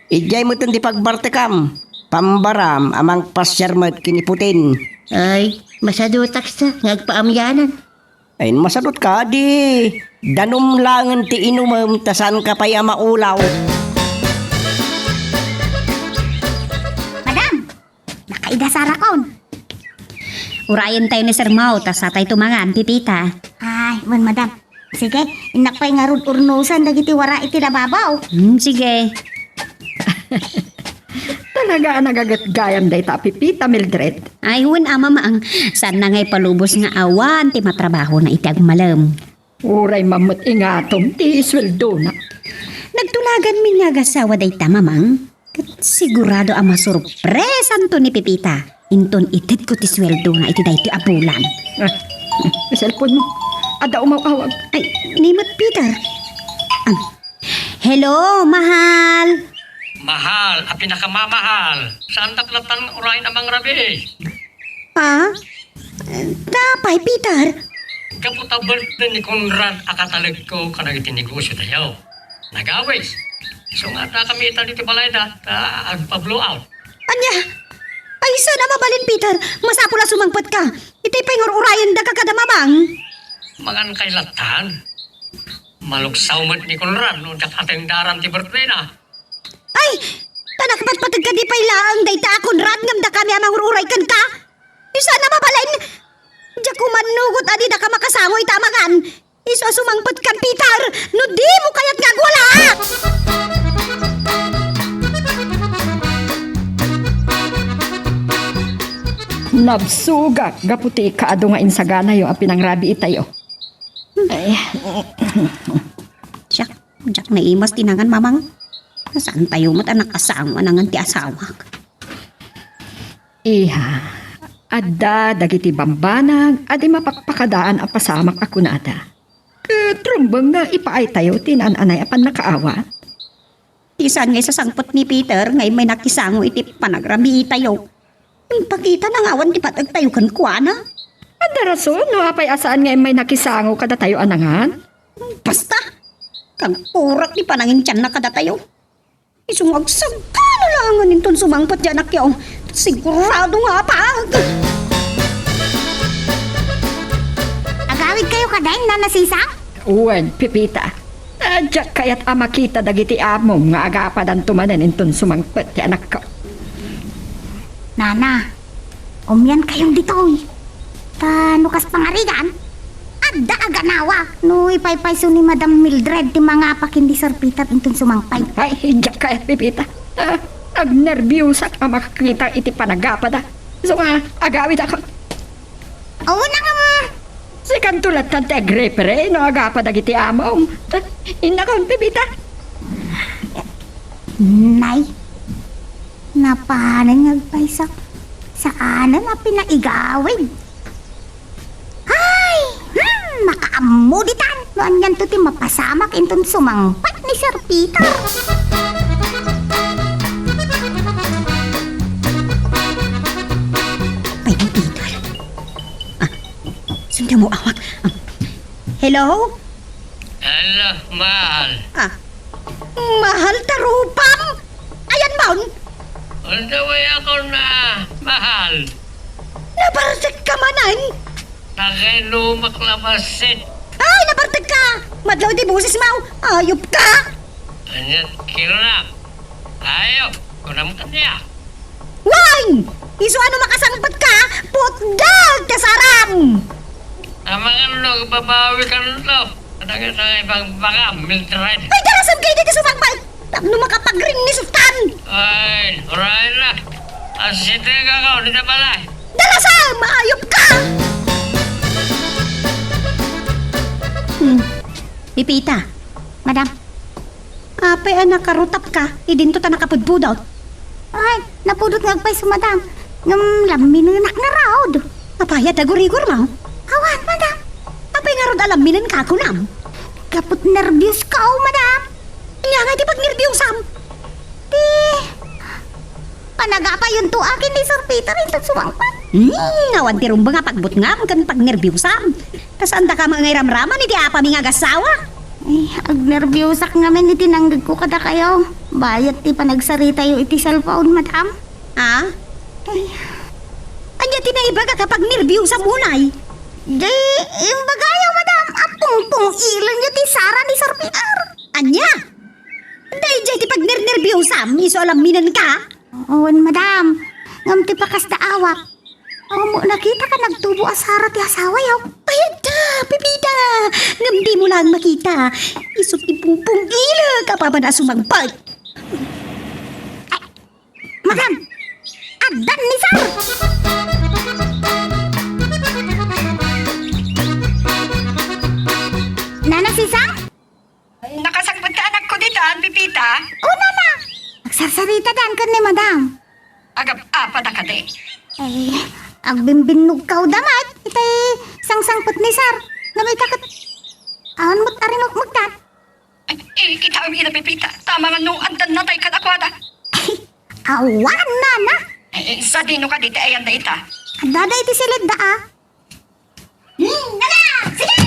Idiay metten ti pagbartekam. Pambaram a mangpasiar met ken ni Putin. Ay, masadutak sa nga agpaamyanan. Ay, masadutka, di danum laengen ti inumem ta saanka pay a maulaw. Madam, nakaida sa rakon. Urayentayo ni Sir Mau, ta satayto mangan, Pipita. Ay, wen, madam. Sige, innak pay ngarud urnosan dagiti wara iti lababaw. Hmm, sige. Talaga a nagagatgayam dayta a Pipita, Mildred. Ay, wen a, Mamang. Saanna nga ipalubos nga awan ti matrabahona iti agmalem. Uray man met ingatom ti sueldona. Nagtulaganmi nga agasawa dayta, Mamang. Ket sigurado a masurpresanto ni Pipita inton itedko ti sueldona iti daytoy a bulan. Ah, cellphone mo. Adda umaw-awag. Ay, ni met Peter. Am, hello, mahal. Mahal a pinakamamahal, saandak lattan urayen a mangrabii? Ah? Apay, Peter? Gapu ta birthday ni Conrad a katalegko kadagiti negosiotayo. Nagawis. Isu nga adda kami ita ditoy balayda, ta agpa-blowout. Ania? Ay, saan a mabalin, Peter? Masapul a sumangpetka. Itay pay nga ur-urayendaka kada Mamang. Mangan kay lattan. Maluksaw met ni Conrad no diak atendaran ti birthdayna. Ay, ta nakapatpateg kadi pay laeng dayta a Conrad ngem dakami a mangur-uray kenka? Saan a mabalin? Diak umannugot a didaka makasango ita a mangan. Isu a sumangpetkam, Peter, no dimo kayat nga agwalaak! Nabsogak gapu ti kaadu nga insaganayo a pinangrabiitayo. Ay. Siak, diak naimas ti nangan, Mamang. Saantayo met a nakasango a nangan ti asawak. Iha, adda dagiti bambanag a di mapakpakadaan a pasamak a kunada. Ket rumbeng nga ipaaytayo ti naan-anay a pannakaawat. Ti saan nga isasangpet ni Peter nga immay nakisango iti panagrabiitayo. Impakitana nga awan ti pateg tayo kenkuana. Adda rason no apay a saan nga immay nakisango kadatayo a nangan? Basta! Kagpurot ti panangintianna kadatayo. Isu nga agsagana laengen inton sumangpet ti anakyo. Sigurado nga apag! Agawidkayo kadi, Nana Sisang? Wen, Pipita. Diak kayat a makita dagiti amom nga agapadanto manen inton sumangpet ti anakko. Nana, umiankayon ditoy. Ta no kas pangarigan, adda a ganawa no ipaypayso ni Madam Mildred ti mangapa ken ni Sir Peter inton sumangpet. Ay, diak kayat, Pipita. Ah, agnerbiosak a makakita iti panagapada. Isu nga agawidakon. Awan a nga. Sikanto lattan ti agrepere no agapa dagiti amom. Innakon, Pipita. Nay, napanen nga agpayso. Saanen a pinaigawid. Ay, hmm, makaammo ditan no anianto ti mapasamak inton sumangpet ni Sir Peter. Pay ni Peter. Ah, saan ka mo awag? Ah, hello? Hello, mahal. Ah, mahal ta rupam? Ayan, Mon? On the way ako na, mahal. Nabartek ka manen? Nakainumak labasit. Ay, nabartek ka! Madlaw ti boses mo. Ayop ka! Anyat kilo na. Ayop, kunam kanya. Wen! Isu a no makasangpet ka, putdeg ti saram! Amangan no, babawi ka nito. Kadagita nga ibagbagam, Mildred. Ay, darasem kayo dito sumangpet! Tapno makapagring ni Sultan! Ay, uray na. Asiteg ako, dito pala. Darasem! Ayop ka! Hmm. Pipita. Madam. Apay a nakarutap ka, idinto ta nakapudpudot? Ay, napudot nga agpayso, madam. Ngem lamminenak ngarud. Apay a dagurigor mo? Awan, madam. Apay ngarud a lamminen ka, kunam? Kaput nerbios ka, oh, madam. Ania nga ti pagnerbiosam? Ti Nagapayonto akin ni Sir Peter inton sumangpet. Hmm, awan ti rumbeng a pagbutngam ken pagnerbiosam. Ta saandaka met nga iramraman iti apami nga agassawa. Ay, agnerbiosak ngamin iti nanggegko kadakayo. Bayat ti panagsaritayo iti cellphone, madam. Ha? Ay. Ania ti naibagak a pagnerbiosam unay? Di, imbagayo, madam, a pungpung-ilenyo ti sara ni Sir Peter. Ania? Daydiay ti pagnernerbiosam, isu a lamminenka? Wen, madam. Ngem ti pakasdaawak, awan mo nakita a nagtubo a sara ti asawayo. Ay, adda, Pepita! Ngem dimo laeng makita. Isu ti pungpung-ilek a papan a sumangpet. Ay, madam! Addan ni Sir! Nana Sisang? Nakasangpet ti anakko ditan, Pepita? O, nana. Agsarsaritadan ken ni madam. Agap-apada kadi? Ay, agbimbinnogkawda met itay sangsangpet ni Sir. Ngem ita ket awan met a rimukmuktan. Ay, ikitaem ida, Pepita. Tama nga no addan natay kadakuada. Awan, nana. Ay, sadino kadi ti ayan dayta? Addada iti silidda, a. Hmm, nana! Sige!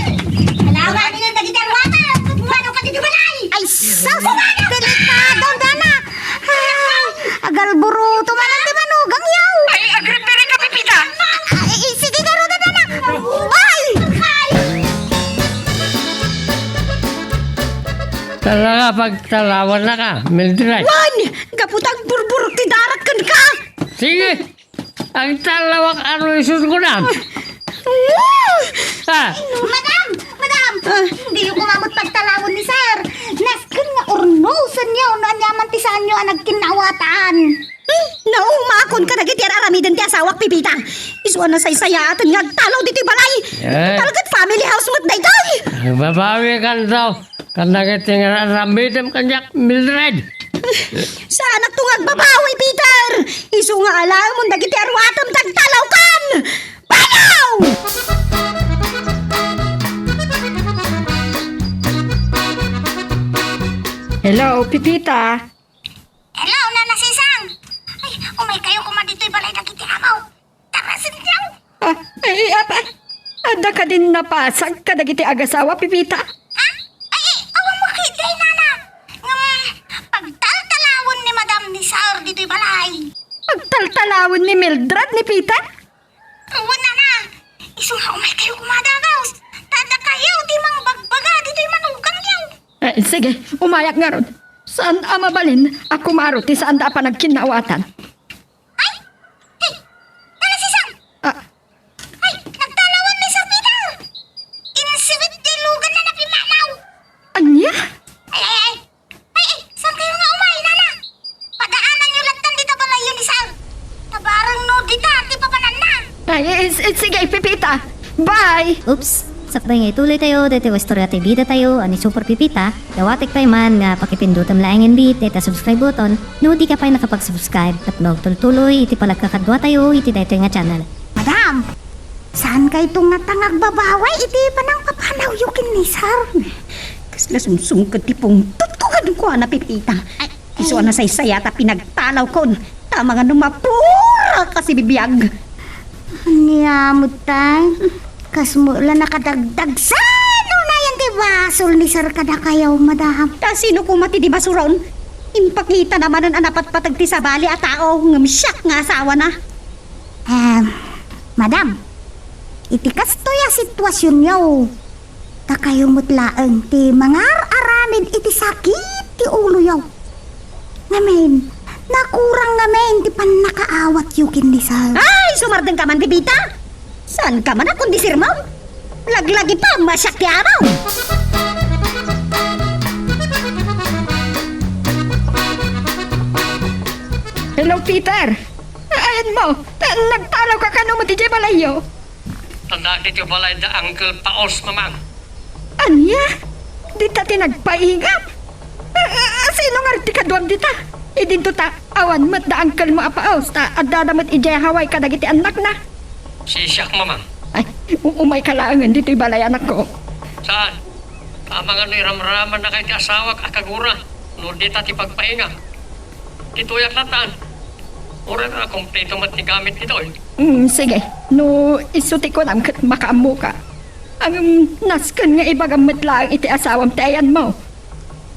Alawa ni nang dagiti aruata! Kumano ka dito balay? Ay, sus! Kumano ka? Delikado, nana! Ay, agalburuto man ti manugangyo! Ay, agripiri ka, Pepita! Ay, sige, garo na, nana! Ay! Talaga, pagtalawannaka, Mildred. Wan! Gapu ta agburburok ti darak kenka! Sige! Agtalawak a no isunko na. Ah! Madam! Madam! Ah. Diyo koma met pagtalawon ni Sir. Nasken nga urnosenyo no aniaman ti saanyo a nagkinnaawatan. Hmm, naumakon kadagiti ar-aramiden ti asawak, Pepita. Isu a nasaysayaat nga agtalaw ditoy balay. Eh? Talagat family house met daytoy. Agbabawi kanto. Kadagiti nga aramidem kaniak, Mildred. Saanakto nga agbabawi, Peter! Isu nga alaemon dagiti aruatem ti agtalawkan! Panaw! Hello, Pepita. Hello, Nana Sisang! Ay, umay kayo koma ditoy balay dagiti amaw. Tara, sindiaw! Ah, ay, apa? Adda kadin napasag kadagiti agasawa, Pepita? Ha? Ay, ay, awan mo kay day, nana. Ngem, pagtaltalawon ni Madam ni Saur ditoy balay. Pagtaltalawon ni Mildred ni Peter? Awan, nana. Isu nga umay kayo kumadagaw. Tadakayo ti mangbagbaga ditoy manugangyo. Eh, sige, umayak ngarud. Saan a mabalin a kumaro ti saan da a panagkinnaawatan? Ay! Hey! Nana Sisang! Ah. Ay, nagtalawan ni Sir Peter! Insiwit ti lugan na napimanaw! Ania? Ay, ay, ay! Ay, ay! Saan kayo nga umay, nana? Padaananyo lattan dita balayyo ni Sir! Tabareng no dita ti papananna! Ay, eh, eh, sige, Pepita! Bye! Oops! Sakbay nga ituloy tayo, daytoy nga istorya ti bida tayo, a ni Super Pepita, dawatek pay man nga pakipindutem laengen bit dayta subscribe button, no di ka pay nakapag-subscribe, tapno agtultuloy iti panagkakadua tayo iti daytoy nga channel. Madam, saan kayto nga ta nga agbabaway iti panangpapanawyo ken ni Sir? Kasla sumsungked ti pungtotko kenkuana, Pepita. Ay, Isu a nasaysayaat a pinagtalawkon, ta amangan no mapura ka sibibiag. Ania met tay? Kasmo la nakadagdagsa unayen ti basol ni Sir kadakayo, madam. Ta sino koma ti di masuron? Impakitana manen a napatpateg ti sabali a tao ngem siak nga asawana. Em, madam, iti kastoy a situasionyo, dakayo met laeng ti mangar-aramid iti sakit ti uloyo. Ngamin, nakurang ngamin ti pannakaawatyo ken ni Sir. Ay, sumardeng ka man, Pepita! Saan ka man a kundi sermon? Laglagi pa, masiak ti amaw! Hello, Peter! Ayan mo, ta-, nagtalaw ka kano mo ti jay balayyo? Tanda ditoy balay da Uncle Paos, Mamang. Ania? Dita ti nagpaingam? A, a, a, sino nga ti kaduam dita? Idinto ta, awan met da uncle mo a Paos, ta addada met idiay Hawaii kadagiti annakna. Sisiak, Mamang. Ay, u-, umay ka laengen ditoy balay, anakko. Saan? Amangan no iramramanna kay ti asawak a kagura, no dita ti pagpaingam. Ditoyak latan. Uray a kompleto met ti gamit ditoy. Mm, sige. No isu ti kunam ket makaammoka. Ngem nasken nga ibagam met laeng iti asawam ti ayanmo.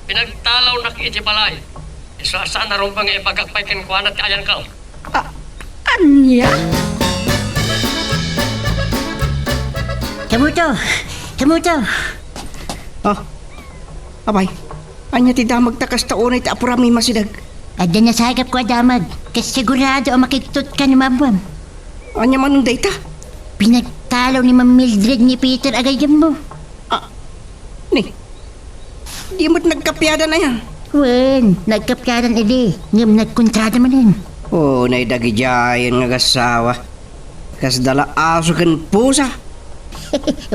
Pinagtalawnak iti balay. Isu a saan a rumbeng nga ibagak pay kenkuana ti ayanko. A-, ania? Kamuto! Kamuto! Ah, apay, ania ti damagta kasta unay ti apuram nga immasideg? Adda nasagapko a damag, ket sigurado a makigtotka no maammoam. Ania manen dayta? Pinagtalaw ni Ma'am Mildred ni Peter a gayyemmo. Ah, ni, di met nagkapiadan aya? Wen, nagkapiadan idi, ngem nagkontrada manen. Oh, nay dagidiayen nga agassawa. Kasda la aso ken pusa.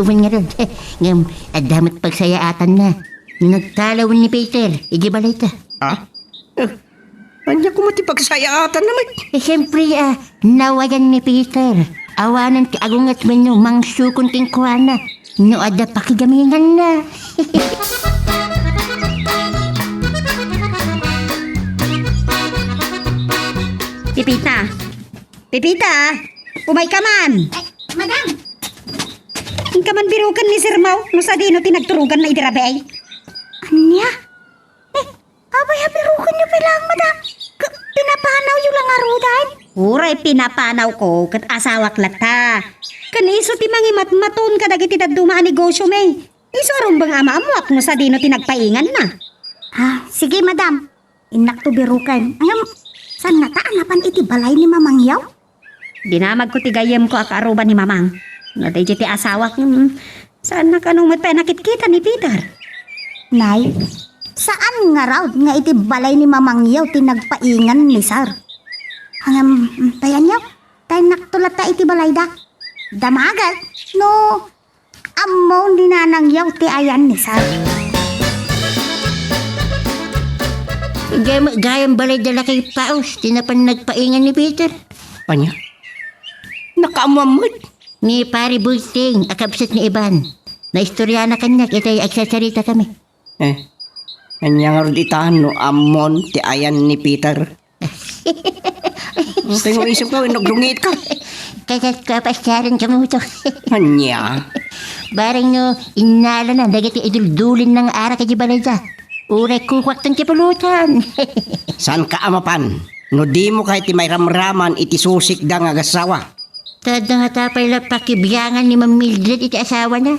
Wen ngarud, ngem adda met pagsayaatanna. No nagtalaw ni Peter, iti balayta. Ah? Eh, ania koma ti pagsayaatanna met? Eh, siyempre, ah, nawayan ni Peter. Awanen ti agunget wenno mangsukon kenkuana no adda pakigaminganna. Pepita. Pepita, umayka man. Ay, madam! Inka man biruken ni Sir Mau, no sadino ti nagturuganna idi rabii. Ania? Eh, apay a birukenyo pay laeng, madam? Ka-, pinapanawyo la ngaruden? Uray pinapanawko, ket asawak latta. Ken isu ti mangimatmaton kadagiti dadduma a negosyomi. Isu a rumbeng a maammoak no sadino ti nagpainganna. Ah, sige, madam. Innakto biruken. Ngem, saan ngata a napan iti balay ni Mamangyaw? Dinamagko ti gayyemko a kaaruba ni Mamang. No daydiay ti asawak, mm, saanna kano met pay a nakitkita ni Peter. Nay, saan ngarud nga iti balay ni Mamangyaw ti nagpaingan ni Sir? Ngem, mm, tayanyo, ta innakto latta iti balayda. Damagek, no ammo ni Nanangyaw ti ayan ni Sir. Idiay met gayam balayda Lakay Paos ti napan nagpaingan ni Peter. Ania? Nakaammoam met? Ni Pari Bulting a kabsat ni Iban. Naistoriana kaniak iti agsasaritakami. Eh, ania ngarud ita no ammon ti ayan ni Peter? Kay no isip ka, wenno agdungiit ka. Kayat ko a pasyaren kamuto. Ania? Barang no innalana dagiti iduldulinna nga arak iti balayda. Uray kukuakton ti pulutan. Saanka a mapan no dimo kayat ti mairamraman iti susikda nga agassawa? Ta adda ngata pay la pakibiangan ni Ma'am Mildred iti asawana.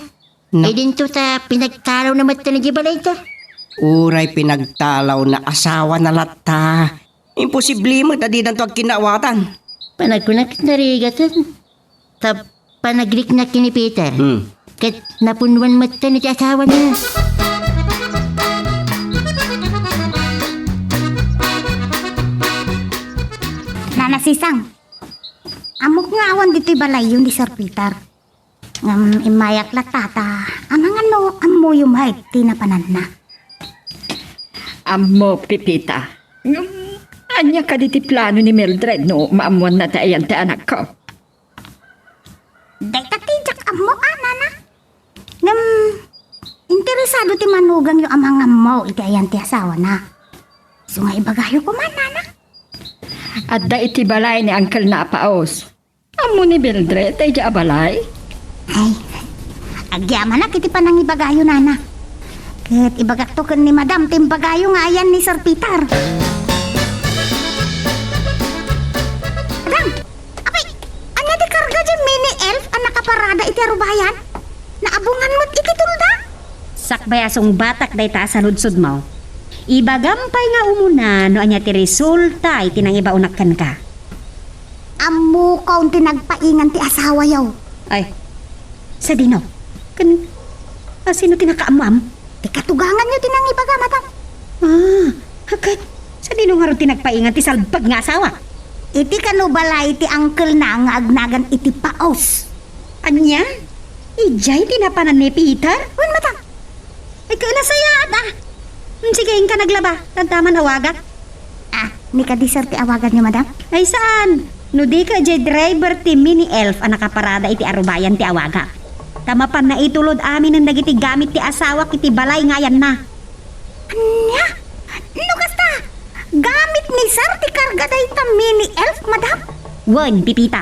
Na- Idinto ta pinagtalawna met ti balayda. Uray pinagtalawna, asawana latta. Imposible met a didanto agkinnaawatan. Panagkunak narigaten. Ta panagriknak ken ni Peter. Hmm. Ket napunnuan met ti asawana. Nana Sisang, ammok nga awan ditoy balayyo ni Sir Peter. Ngem immayak latta ta, amangan no ammoyo met ti napananna. Ammok, Pepita. Ngem, ania kadi ti plano ni Mildred no maammoanna ti ayan ti anakko? Dayta ti diak ammo, a, nana. Ngem, interesado ti manugangyo a mangammo iti ayan ti asawana. Isu nga ibagayo koma, nana. Adda iti balay ni Uncle na a Paos. Ammo ni Mildred daydiay a balay? Ay, agyamanak iti panangibagayo, nana. Ket ibagakto ken ni Madam ti imbagayo nga ayan ni Sir Peter. Madam, apay, ania ti karga diay mini elf a nakaparada iti arubayan? Naabungan met iti tolda? Sakbay a sungbatak dayta a saludsodmo, ibagam pay nga umuna no ania ti resulta iti nangibaonak kenka. Ammokon ti nagpaingan ti asawayo. Ay, sadino? Ken, a, sino ti nakaammoam? Ti katuganganyo ti nangibaga, madam. Ah, ket sadino ngarud ti nagpaingan ti salbag nga asawa? Iti kano balay ti uncle na nga agnagan iti Paos. Ania? Idiay ti napanan ni Peter? Wen, madam. Ay, ket nasayaat, ah. Hmm, sige, inka naglaba. Taddaman awagak. Ah, ni kadi, sir, ti awaganyo, madam? Ay, saan? No di ka, idiay driver ti mini elf a nakaparada iti arubayan ti awagak. Ta mapan naitulod aminen dagiti gamit ti asawak iti balay nga ayanna. Ania? No kasta, gamit ni Ni Sir ti karga dayta mini elf, madam? Wen, Pepita.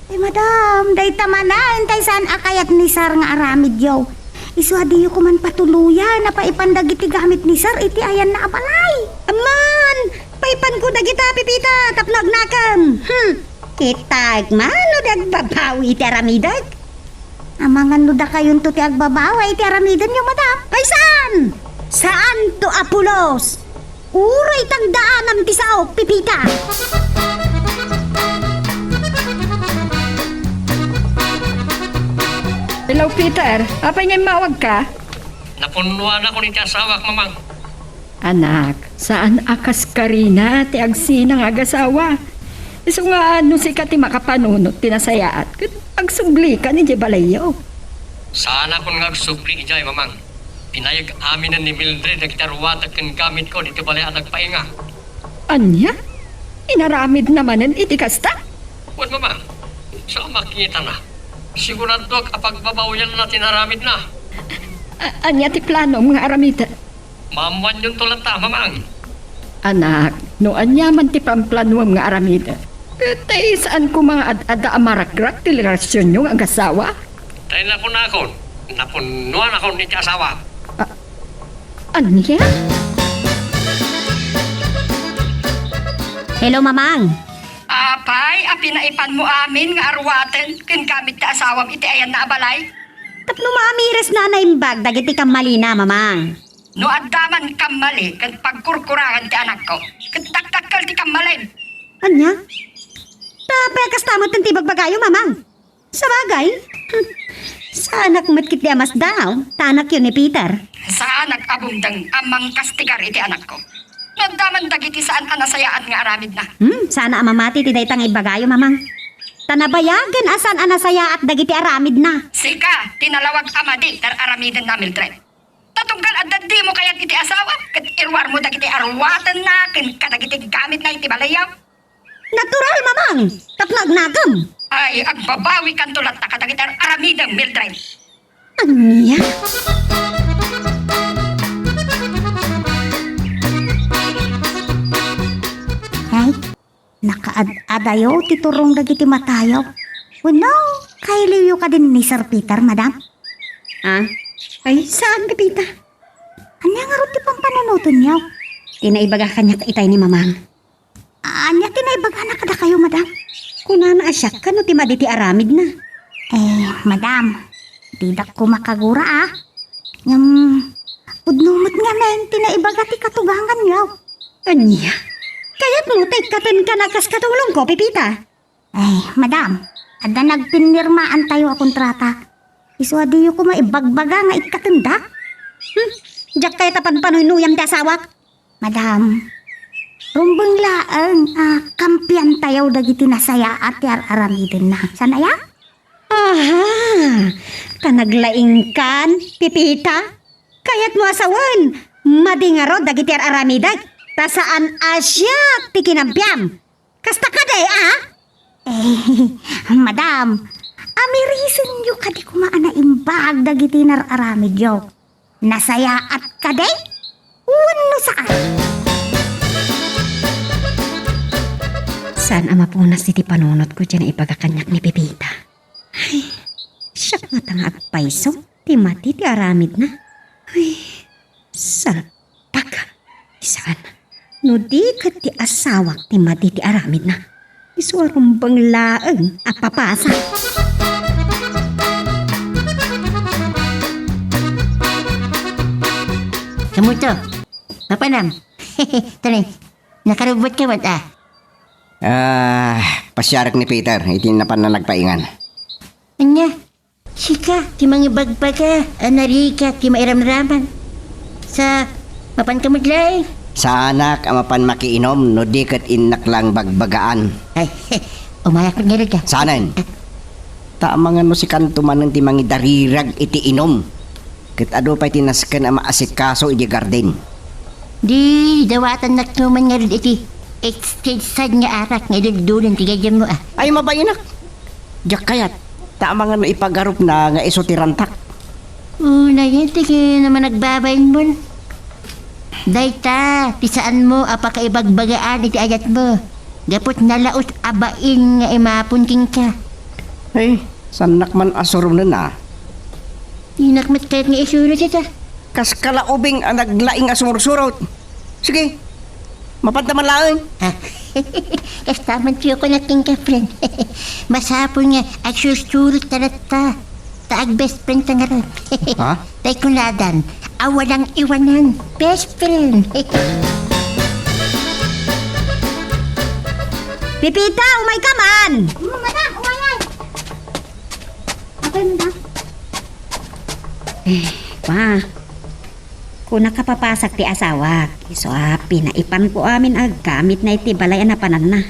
Ay, madam, dayta manen tay saan a kayat ni Sir nga aramidyo. Isu a diyo koman patuloyan a paipan dagiti gamit ni Sir iti ayanna a balay. Amman, paipanko dagita, Pepita, tapno agnakem. Hmm. Kita, agmano di agbabawi iti aramidek. Amangan no dakayonto ti agbabawi iti aramidenyo, madam? Ay, saan? Saanto a pulos? Uray tangdaanam ti saok, Pepita! Hello, Peter. Apay nga immawagka? Napunnuanakon iti asawak, Mamang. Anak, saan a kas karina ti agsina nga agasawa. Isu nga no sika ti makapanunot ti nasayaat, ket agsublikan idiay balayyo. Saanakon nga agsubli idiay, Mamang. Pinayeg aminen ni Mildred dagiti aruatek ken gamitko ditoy balay a nagpainga. Ania? Inaramidna manen iti kasta? Wen, Mamang. Sa makitana, siguradoak a pagbabawianna ti inaramidna. A-, ania ti planom nga aramiden? Maammoanyonto latta, Mamang. Anak, no ania man ti pamplanuem nga aramiden, ket tay saan koma nga ad-adda a maragrak ti relasionyo nga agasawa? Tay nakunakon, napunnuanakon iti asawa. A-, ania? Hello, Mamang. Apay a pinaipanmo amin nga aruaten ken gamit ti asawam iti ayanna a balay? Tapno maamiresna a naimbag dagiti kammalina, Mamang. No adda man kammali ken pagkurkurangan ti anakko, ket dakdakkel ti kammalim. Ania? Ta apay a kasta met ti ibagbagayo, Mamang? Sabagay, saanak met ketdi a masdaaw, ta anakyo ni Peter. Saanak a bumteng a mangkastigar iti anakko. No adda man dagiti saan a nasayaat nga aramidna. Hmm, saan a mamati ti dayta nga ibbagayo, Mamang. Ta nabayagen a saan a nasayaat dagiti aramidna. Sika ti nalawag a madi ti ar-aramidenna, Mildred. Ta tunggal adda dimo kayat iti asawa, ket iruarmo dagiti aruatenna ken kadagiti gamitna iti balayyo. Natural, Mamang, tapno agnakem. Ay, agbabawikanto latta kadagiti ar-aramidem, Mildred. Ania? Ay, nakaad-adayo ti turong dagiti matayo. Wenno, kailiwyo kadin ni Sir Peter, madam? Ah? Ay, saan, Pepita? Ania ngarud ti pampanunotenyo? Ti naibaga kaniak itay ni Mamang. Ania ti naibagana kadakayo, madam? Kunana a siak kano ti madi ti aramidna. Eh, madam, didak ko makagura, ah. Ngem, pudno met ngamin ti naibaga ti katuganganyo. Ania? Kayatmo ta ikkatenkan a kas katulongko, Pepita? Eh, madam, adda nagpinirmaantayo a kontrata. Isu a diyo koma ibagbaga nga ikkatendak? Hmm, diak kayat a panpanuynoyam ti asawak. Madam, rumbeng laeng a kampiantayo dagiti nasayaat ti ar-aramidenna. Saan aya? Aha! Ta naglaingkan, Pepita? Kayatmo a sawen, madi ngarud dagiti ar-aramidek, ta saan a siak ti kinampiam. Kasta kadi, a? Eh, madam, amirisenyo kadi koma a naimbag dagiti nar-aramidyo. Nasayaat kadi? Wenno saan? Saan a mapunas iti panunotko diay naibaga kaniak ni Pepita. Ay, siak ngata nga agpayso ti madi ti aramidna. Ay, salpag. Saan? No di ket ti asawak ti madi ti aramidna, isu a rumbeng laeng a papasa. Kamuto, mapanam. Tuloy, nakarubbot ka met, ah. Ah, pasiarek ni Peter, iti napanna nagpaingan. Ania? Sika ti mangibagbaga a narigat ti mairamraman. Sa, mapan ka met laeng? Saanak a mapan makiinom no di ket innak lang bagbagaan. Ay, umayak met ngarud ka. Saanen? Ta amangan no sikanto manen ti mangidarirag iti inom. Ket adu pay ti nasken a maasikaso idiay garden. Di, dawatannak man ngarud iti exchange sad nga arak nga iduldulen ti gayyemmo, ah. Ay, mabainak. Diak kayat. Ta amangan no ipagarupna nga isu ti rantak. Unayen ti kinamnama nagbabain mon. Dayta ti saanmo a pakaibagbagaan iti ayatmo, gapu ta nalaus a bain nga imapon kenka. Ay, saannak man a suronen a. Dinak met kayat nga isurot ita. Kas kalaubing a naglaing a sumursurot. Sige, mapanta man laeng. Ha? Kasta man ti kunak kenka, friend. Masapul nga agsursurot ta latta. Ta ag-best friend ta ngarud. Ha? Tay kunadan, a walang iwanan. Best friend. Pepita, umayka man! Mm, madam, umayan. Apay, madam? Eh, pa. Kunak a papasak ti asawak. Isu a pinaipanko amin a gammitna iti balay a napananna.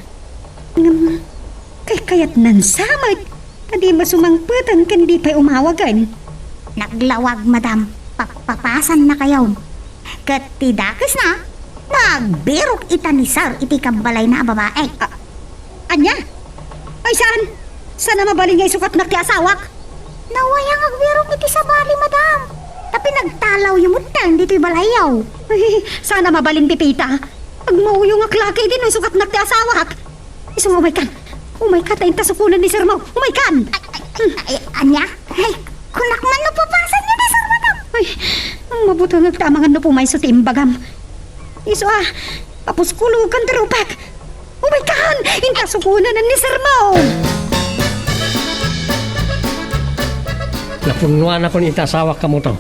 Ngem, kaykayatnan sa met, ta dimo sumangpet ken di pay umawagen. Naglawag, madam. Papapasannakayo. Ket ti dakesna, nagbirok ita ni Sir iti kabbalayna a babai. A-, ania? Ay, saan? Saan a mabalin nga isukatnak ti asawak? Nawayang agbirok iti sabali, madam. Ta pinagtalawyo metten ditoy balayyo. Ay, saan a mabalin, Pepita. Agmauyongak la ketdi no isukatnak ti asawak. Isu nga umaykan. Umayka ta inta sukonen ni Sir mo. Umaykan! Ay, ay, ay, ay, ania? Ay, kunak man no papasanyo ni Sir, madam. Ay, mabutengek ta amangan no pumayso ti imbagam. Isu a, papuskulokan ti rupek. Umaykan! Inta sukonen ni Sir mo! Napunnuanakon iti asawak, kamoto.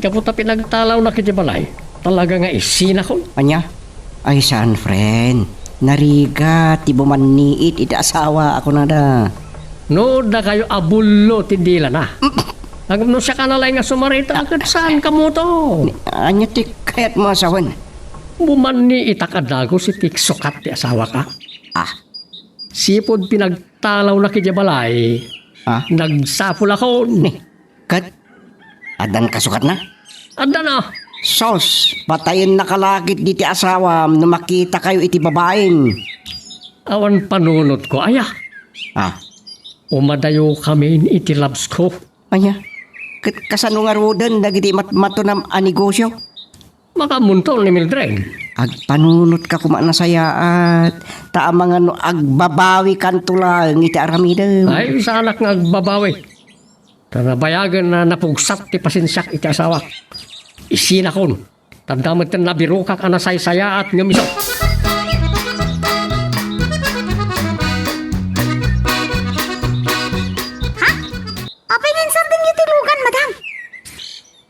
Gapu ta pinagtalawnak iti balay, talaga nga isinakon. Ania? Ay, saan, friend. Narigat ti bumanniit iti asawa a kunada. No, dakayo a bullo ti dilana. Mm. Ngem no siak a nalaing nga sumarita, ket saan kamoto? Ni-, ania ti kayatmo a sawen? Bumanniitak a dagus iti iksukat ti asawak. Ah. Sipud pinagtalawnak idiay balay, ah, nagsapulakon. Ni, ket addan kasukatna? Addan a. Sos, patayennaka la ketdi ti asawam no makitakayo iti babaim. Awan panunotko aya. Ah. Umadayokami iti labsko. Ania? Ket kasano ngaruden dagiti mat-, matunam a negosio? Makaammontol ni Mildred. Agpanunotka koma a nasayaat, ta amangan no agbabawikanto laeng iti aramidem. Ay, saanak nga agbabawi. Ta nabayagen a napugsat ti pasensiak iti asawak. Isinakon. Tadda metten nabirokak a nasaysayaat ngem isu. Ha? Apay nga insardengyo ti lugan, madam?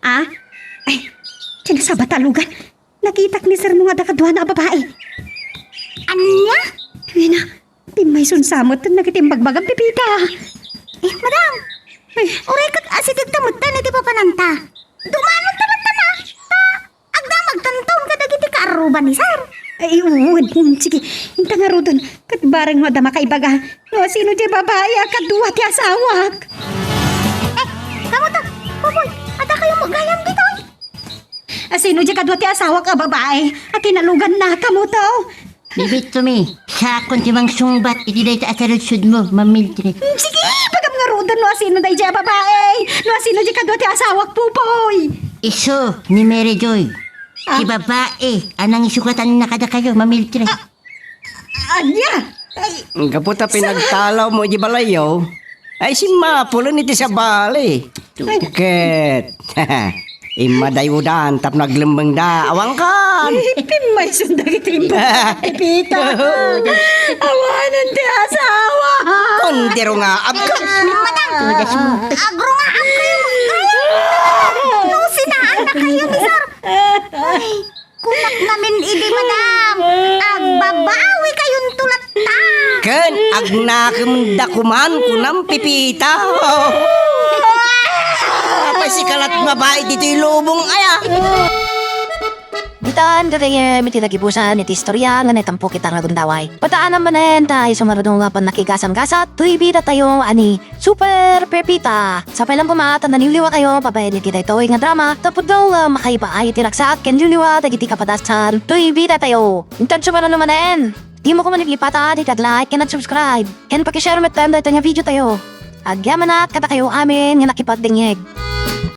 Ah? Ay, ti nasaba ta lugan. Nakitak ni Sir mo nga adda kaduana a babai. Ania? Wen a, pimmayson sa met dagiti imbagbagam, Pepita. Eh, madam. Ay. Uray ket asidegta metten iti papananta. Dumanonta metten a. Ta agdamagtanton kadagiti kaarruba ni Sir. Ay, uwan. Hmm, sige. Inta ngaruden. Ket bareng no adda makaibaga no asino diay babai a kadua ti asawak. Eh, kamoto, Pupoy, adda kayo met gayam ditoy? Asino diay kadua ti asawak a babai a kinaluganna, kamoto? Bibitto mi, sakon ti mangsungbat iti dayta a saludsodmo, Ma'am Mildred. Hmm, sige, ibagam ngaruden no asino daydiay a babai. No asino diay kadua ti asawak, Pupoy. Isu ni Mary Joy. Ah? Ti babai a nangisukatanna kadakayo, Ma'am Mildred. Ah, ania? Ay, gapu ta sa- pinagtalawmo iti balayyo, ay simmapulen iti sabali. Ay. Ket, immadayudan tapno aglemmengda. Awankan. Ay, pimmayson dagiti imbaga, Pepita. Awanen ti asawa. Kundiro nga, abka. Madam, agrungaam kayo. No, sinaanna kayo ni Sir. Ay. Kunak ngamin idi, madam, agbabawikayonto latta. Ken agnakemda koman, kunam, Pepita. Apay sika lat babai ditoy lubong aya? Ditan gagayyem iti nagibusan iti istorya nga naitampok ita nga gundaway. Pataanam manen ta isu ngarud nga pannakigasam-gasat toy bidatayo a ni Super Pepita. Sapay lang koma ta naliwliwatayo babaen iti daytoy nga drama, tapno nga makaipaay ti ragsak ken liwliwa dagiti kapadasan toy bidatayo. Intan sumaruno manen, dimo koma lipata ti ag-like ken ag-subscribe, ken paki-share metten daytoy nga video tayo. Agyamanak kadakayo amin nga nakipagdengngeg.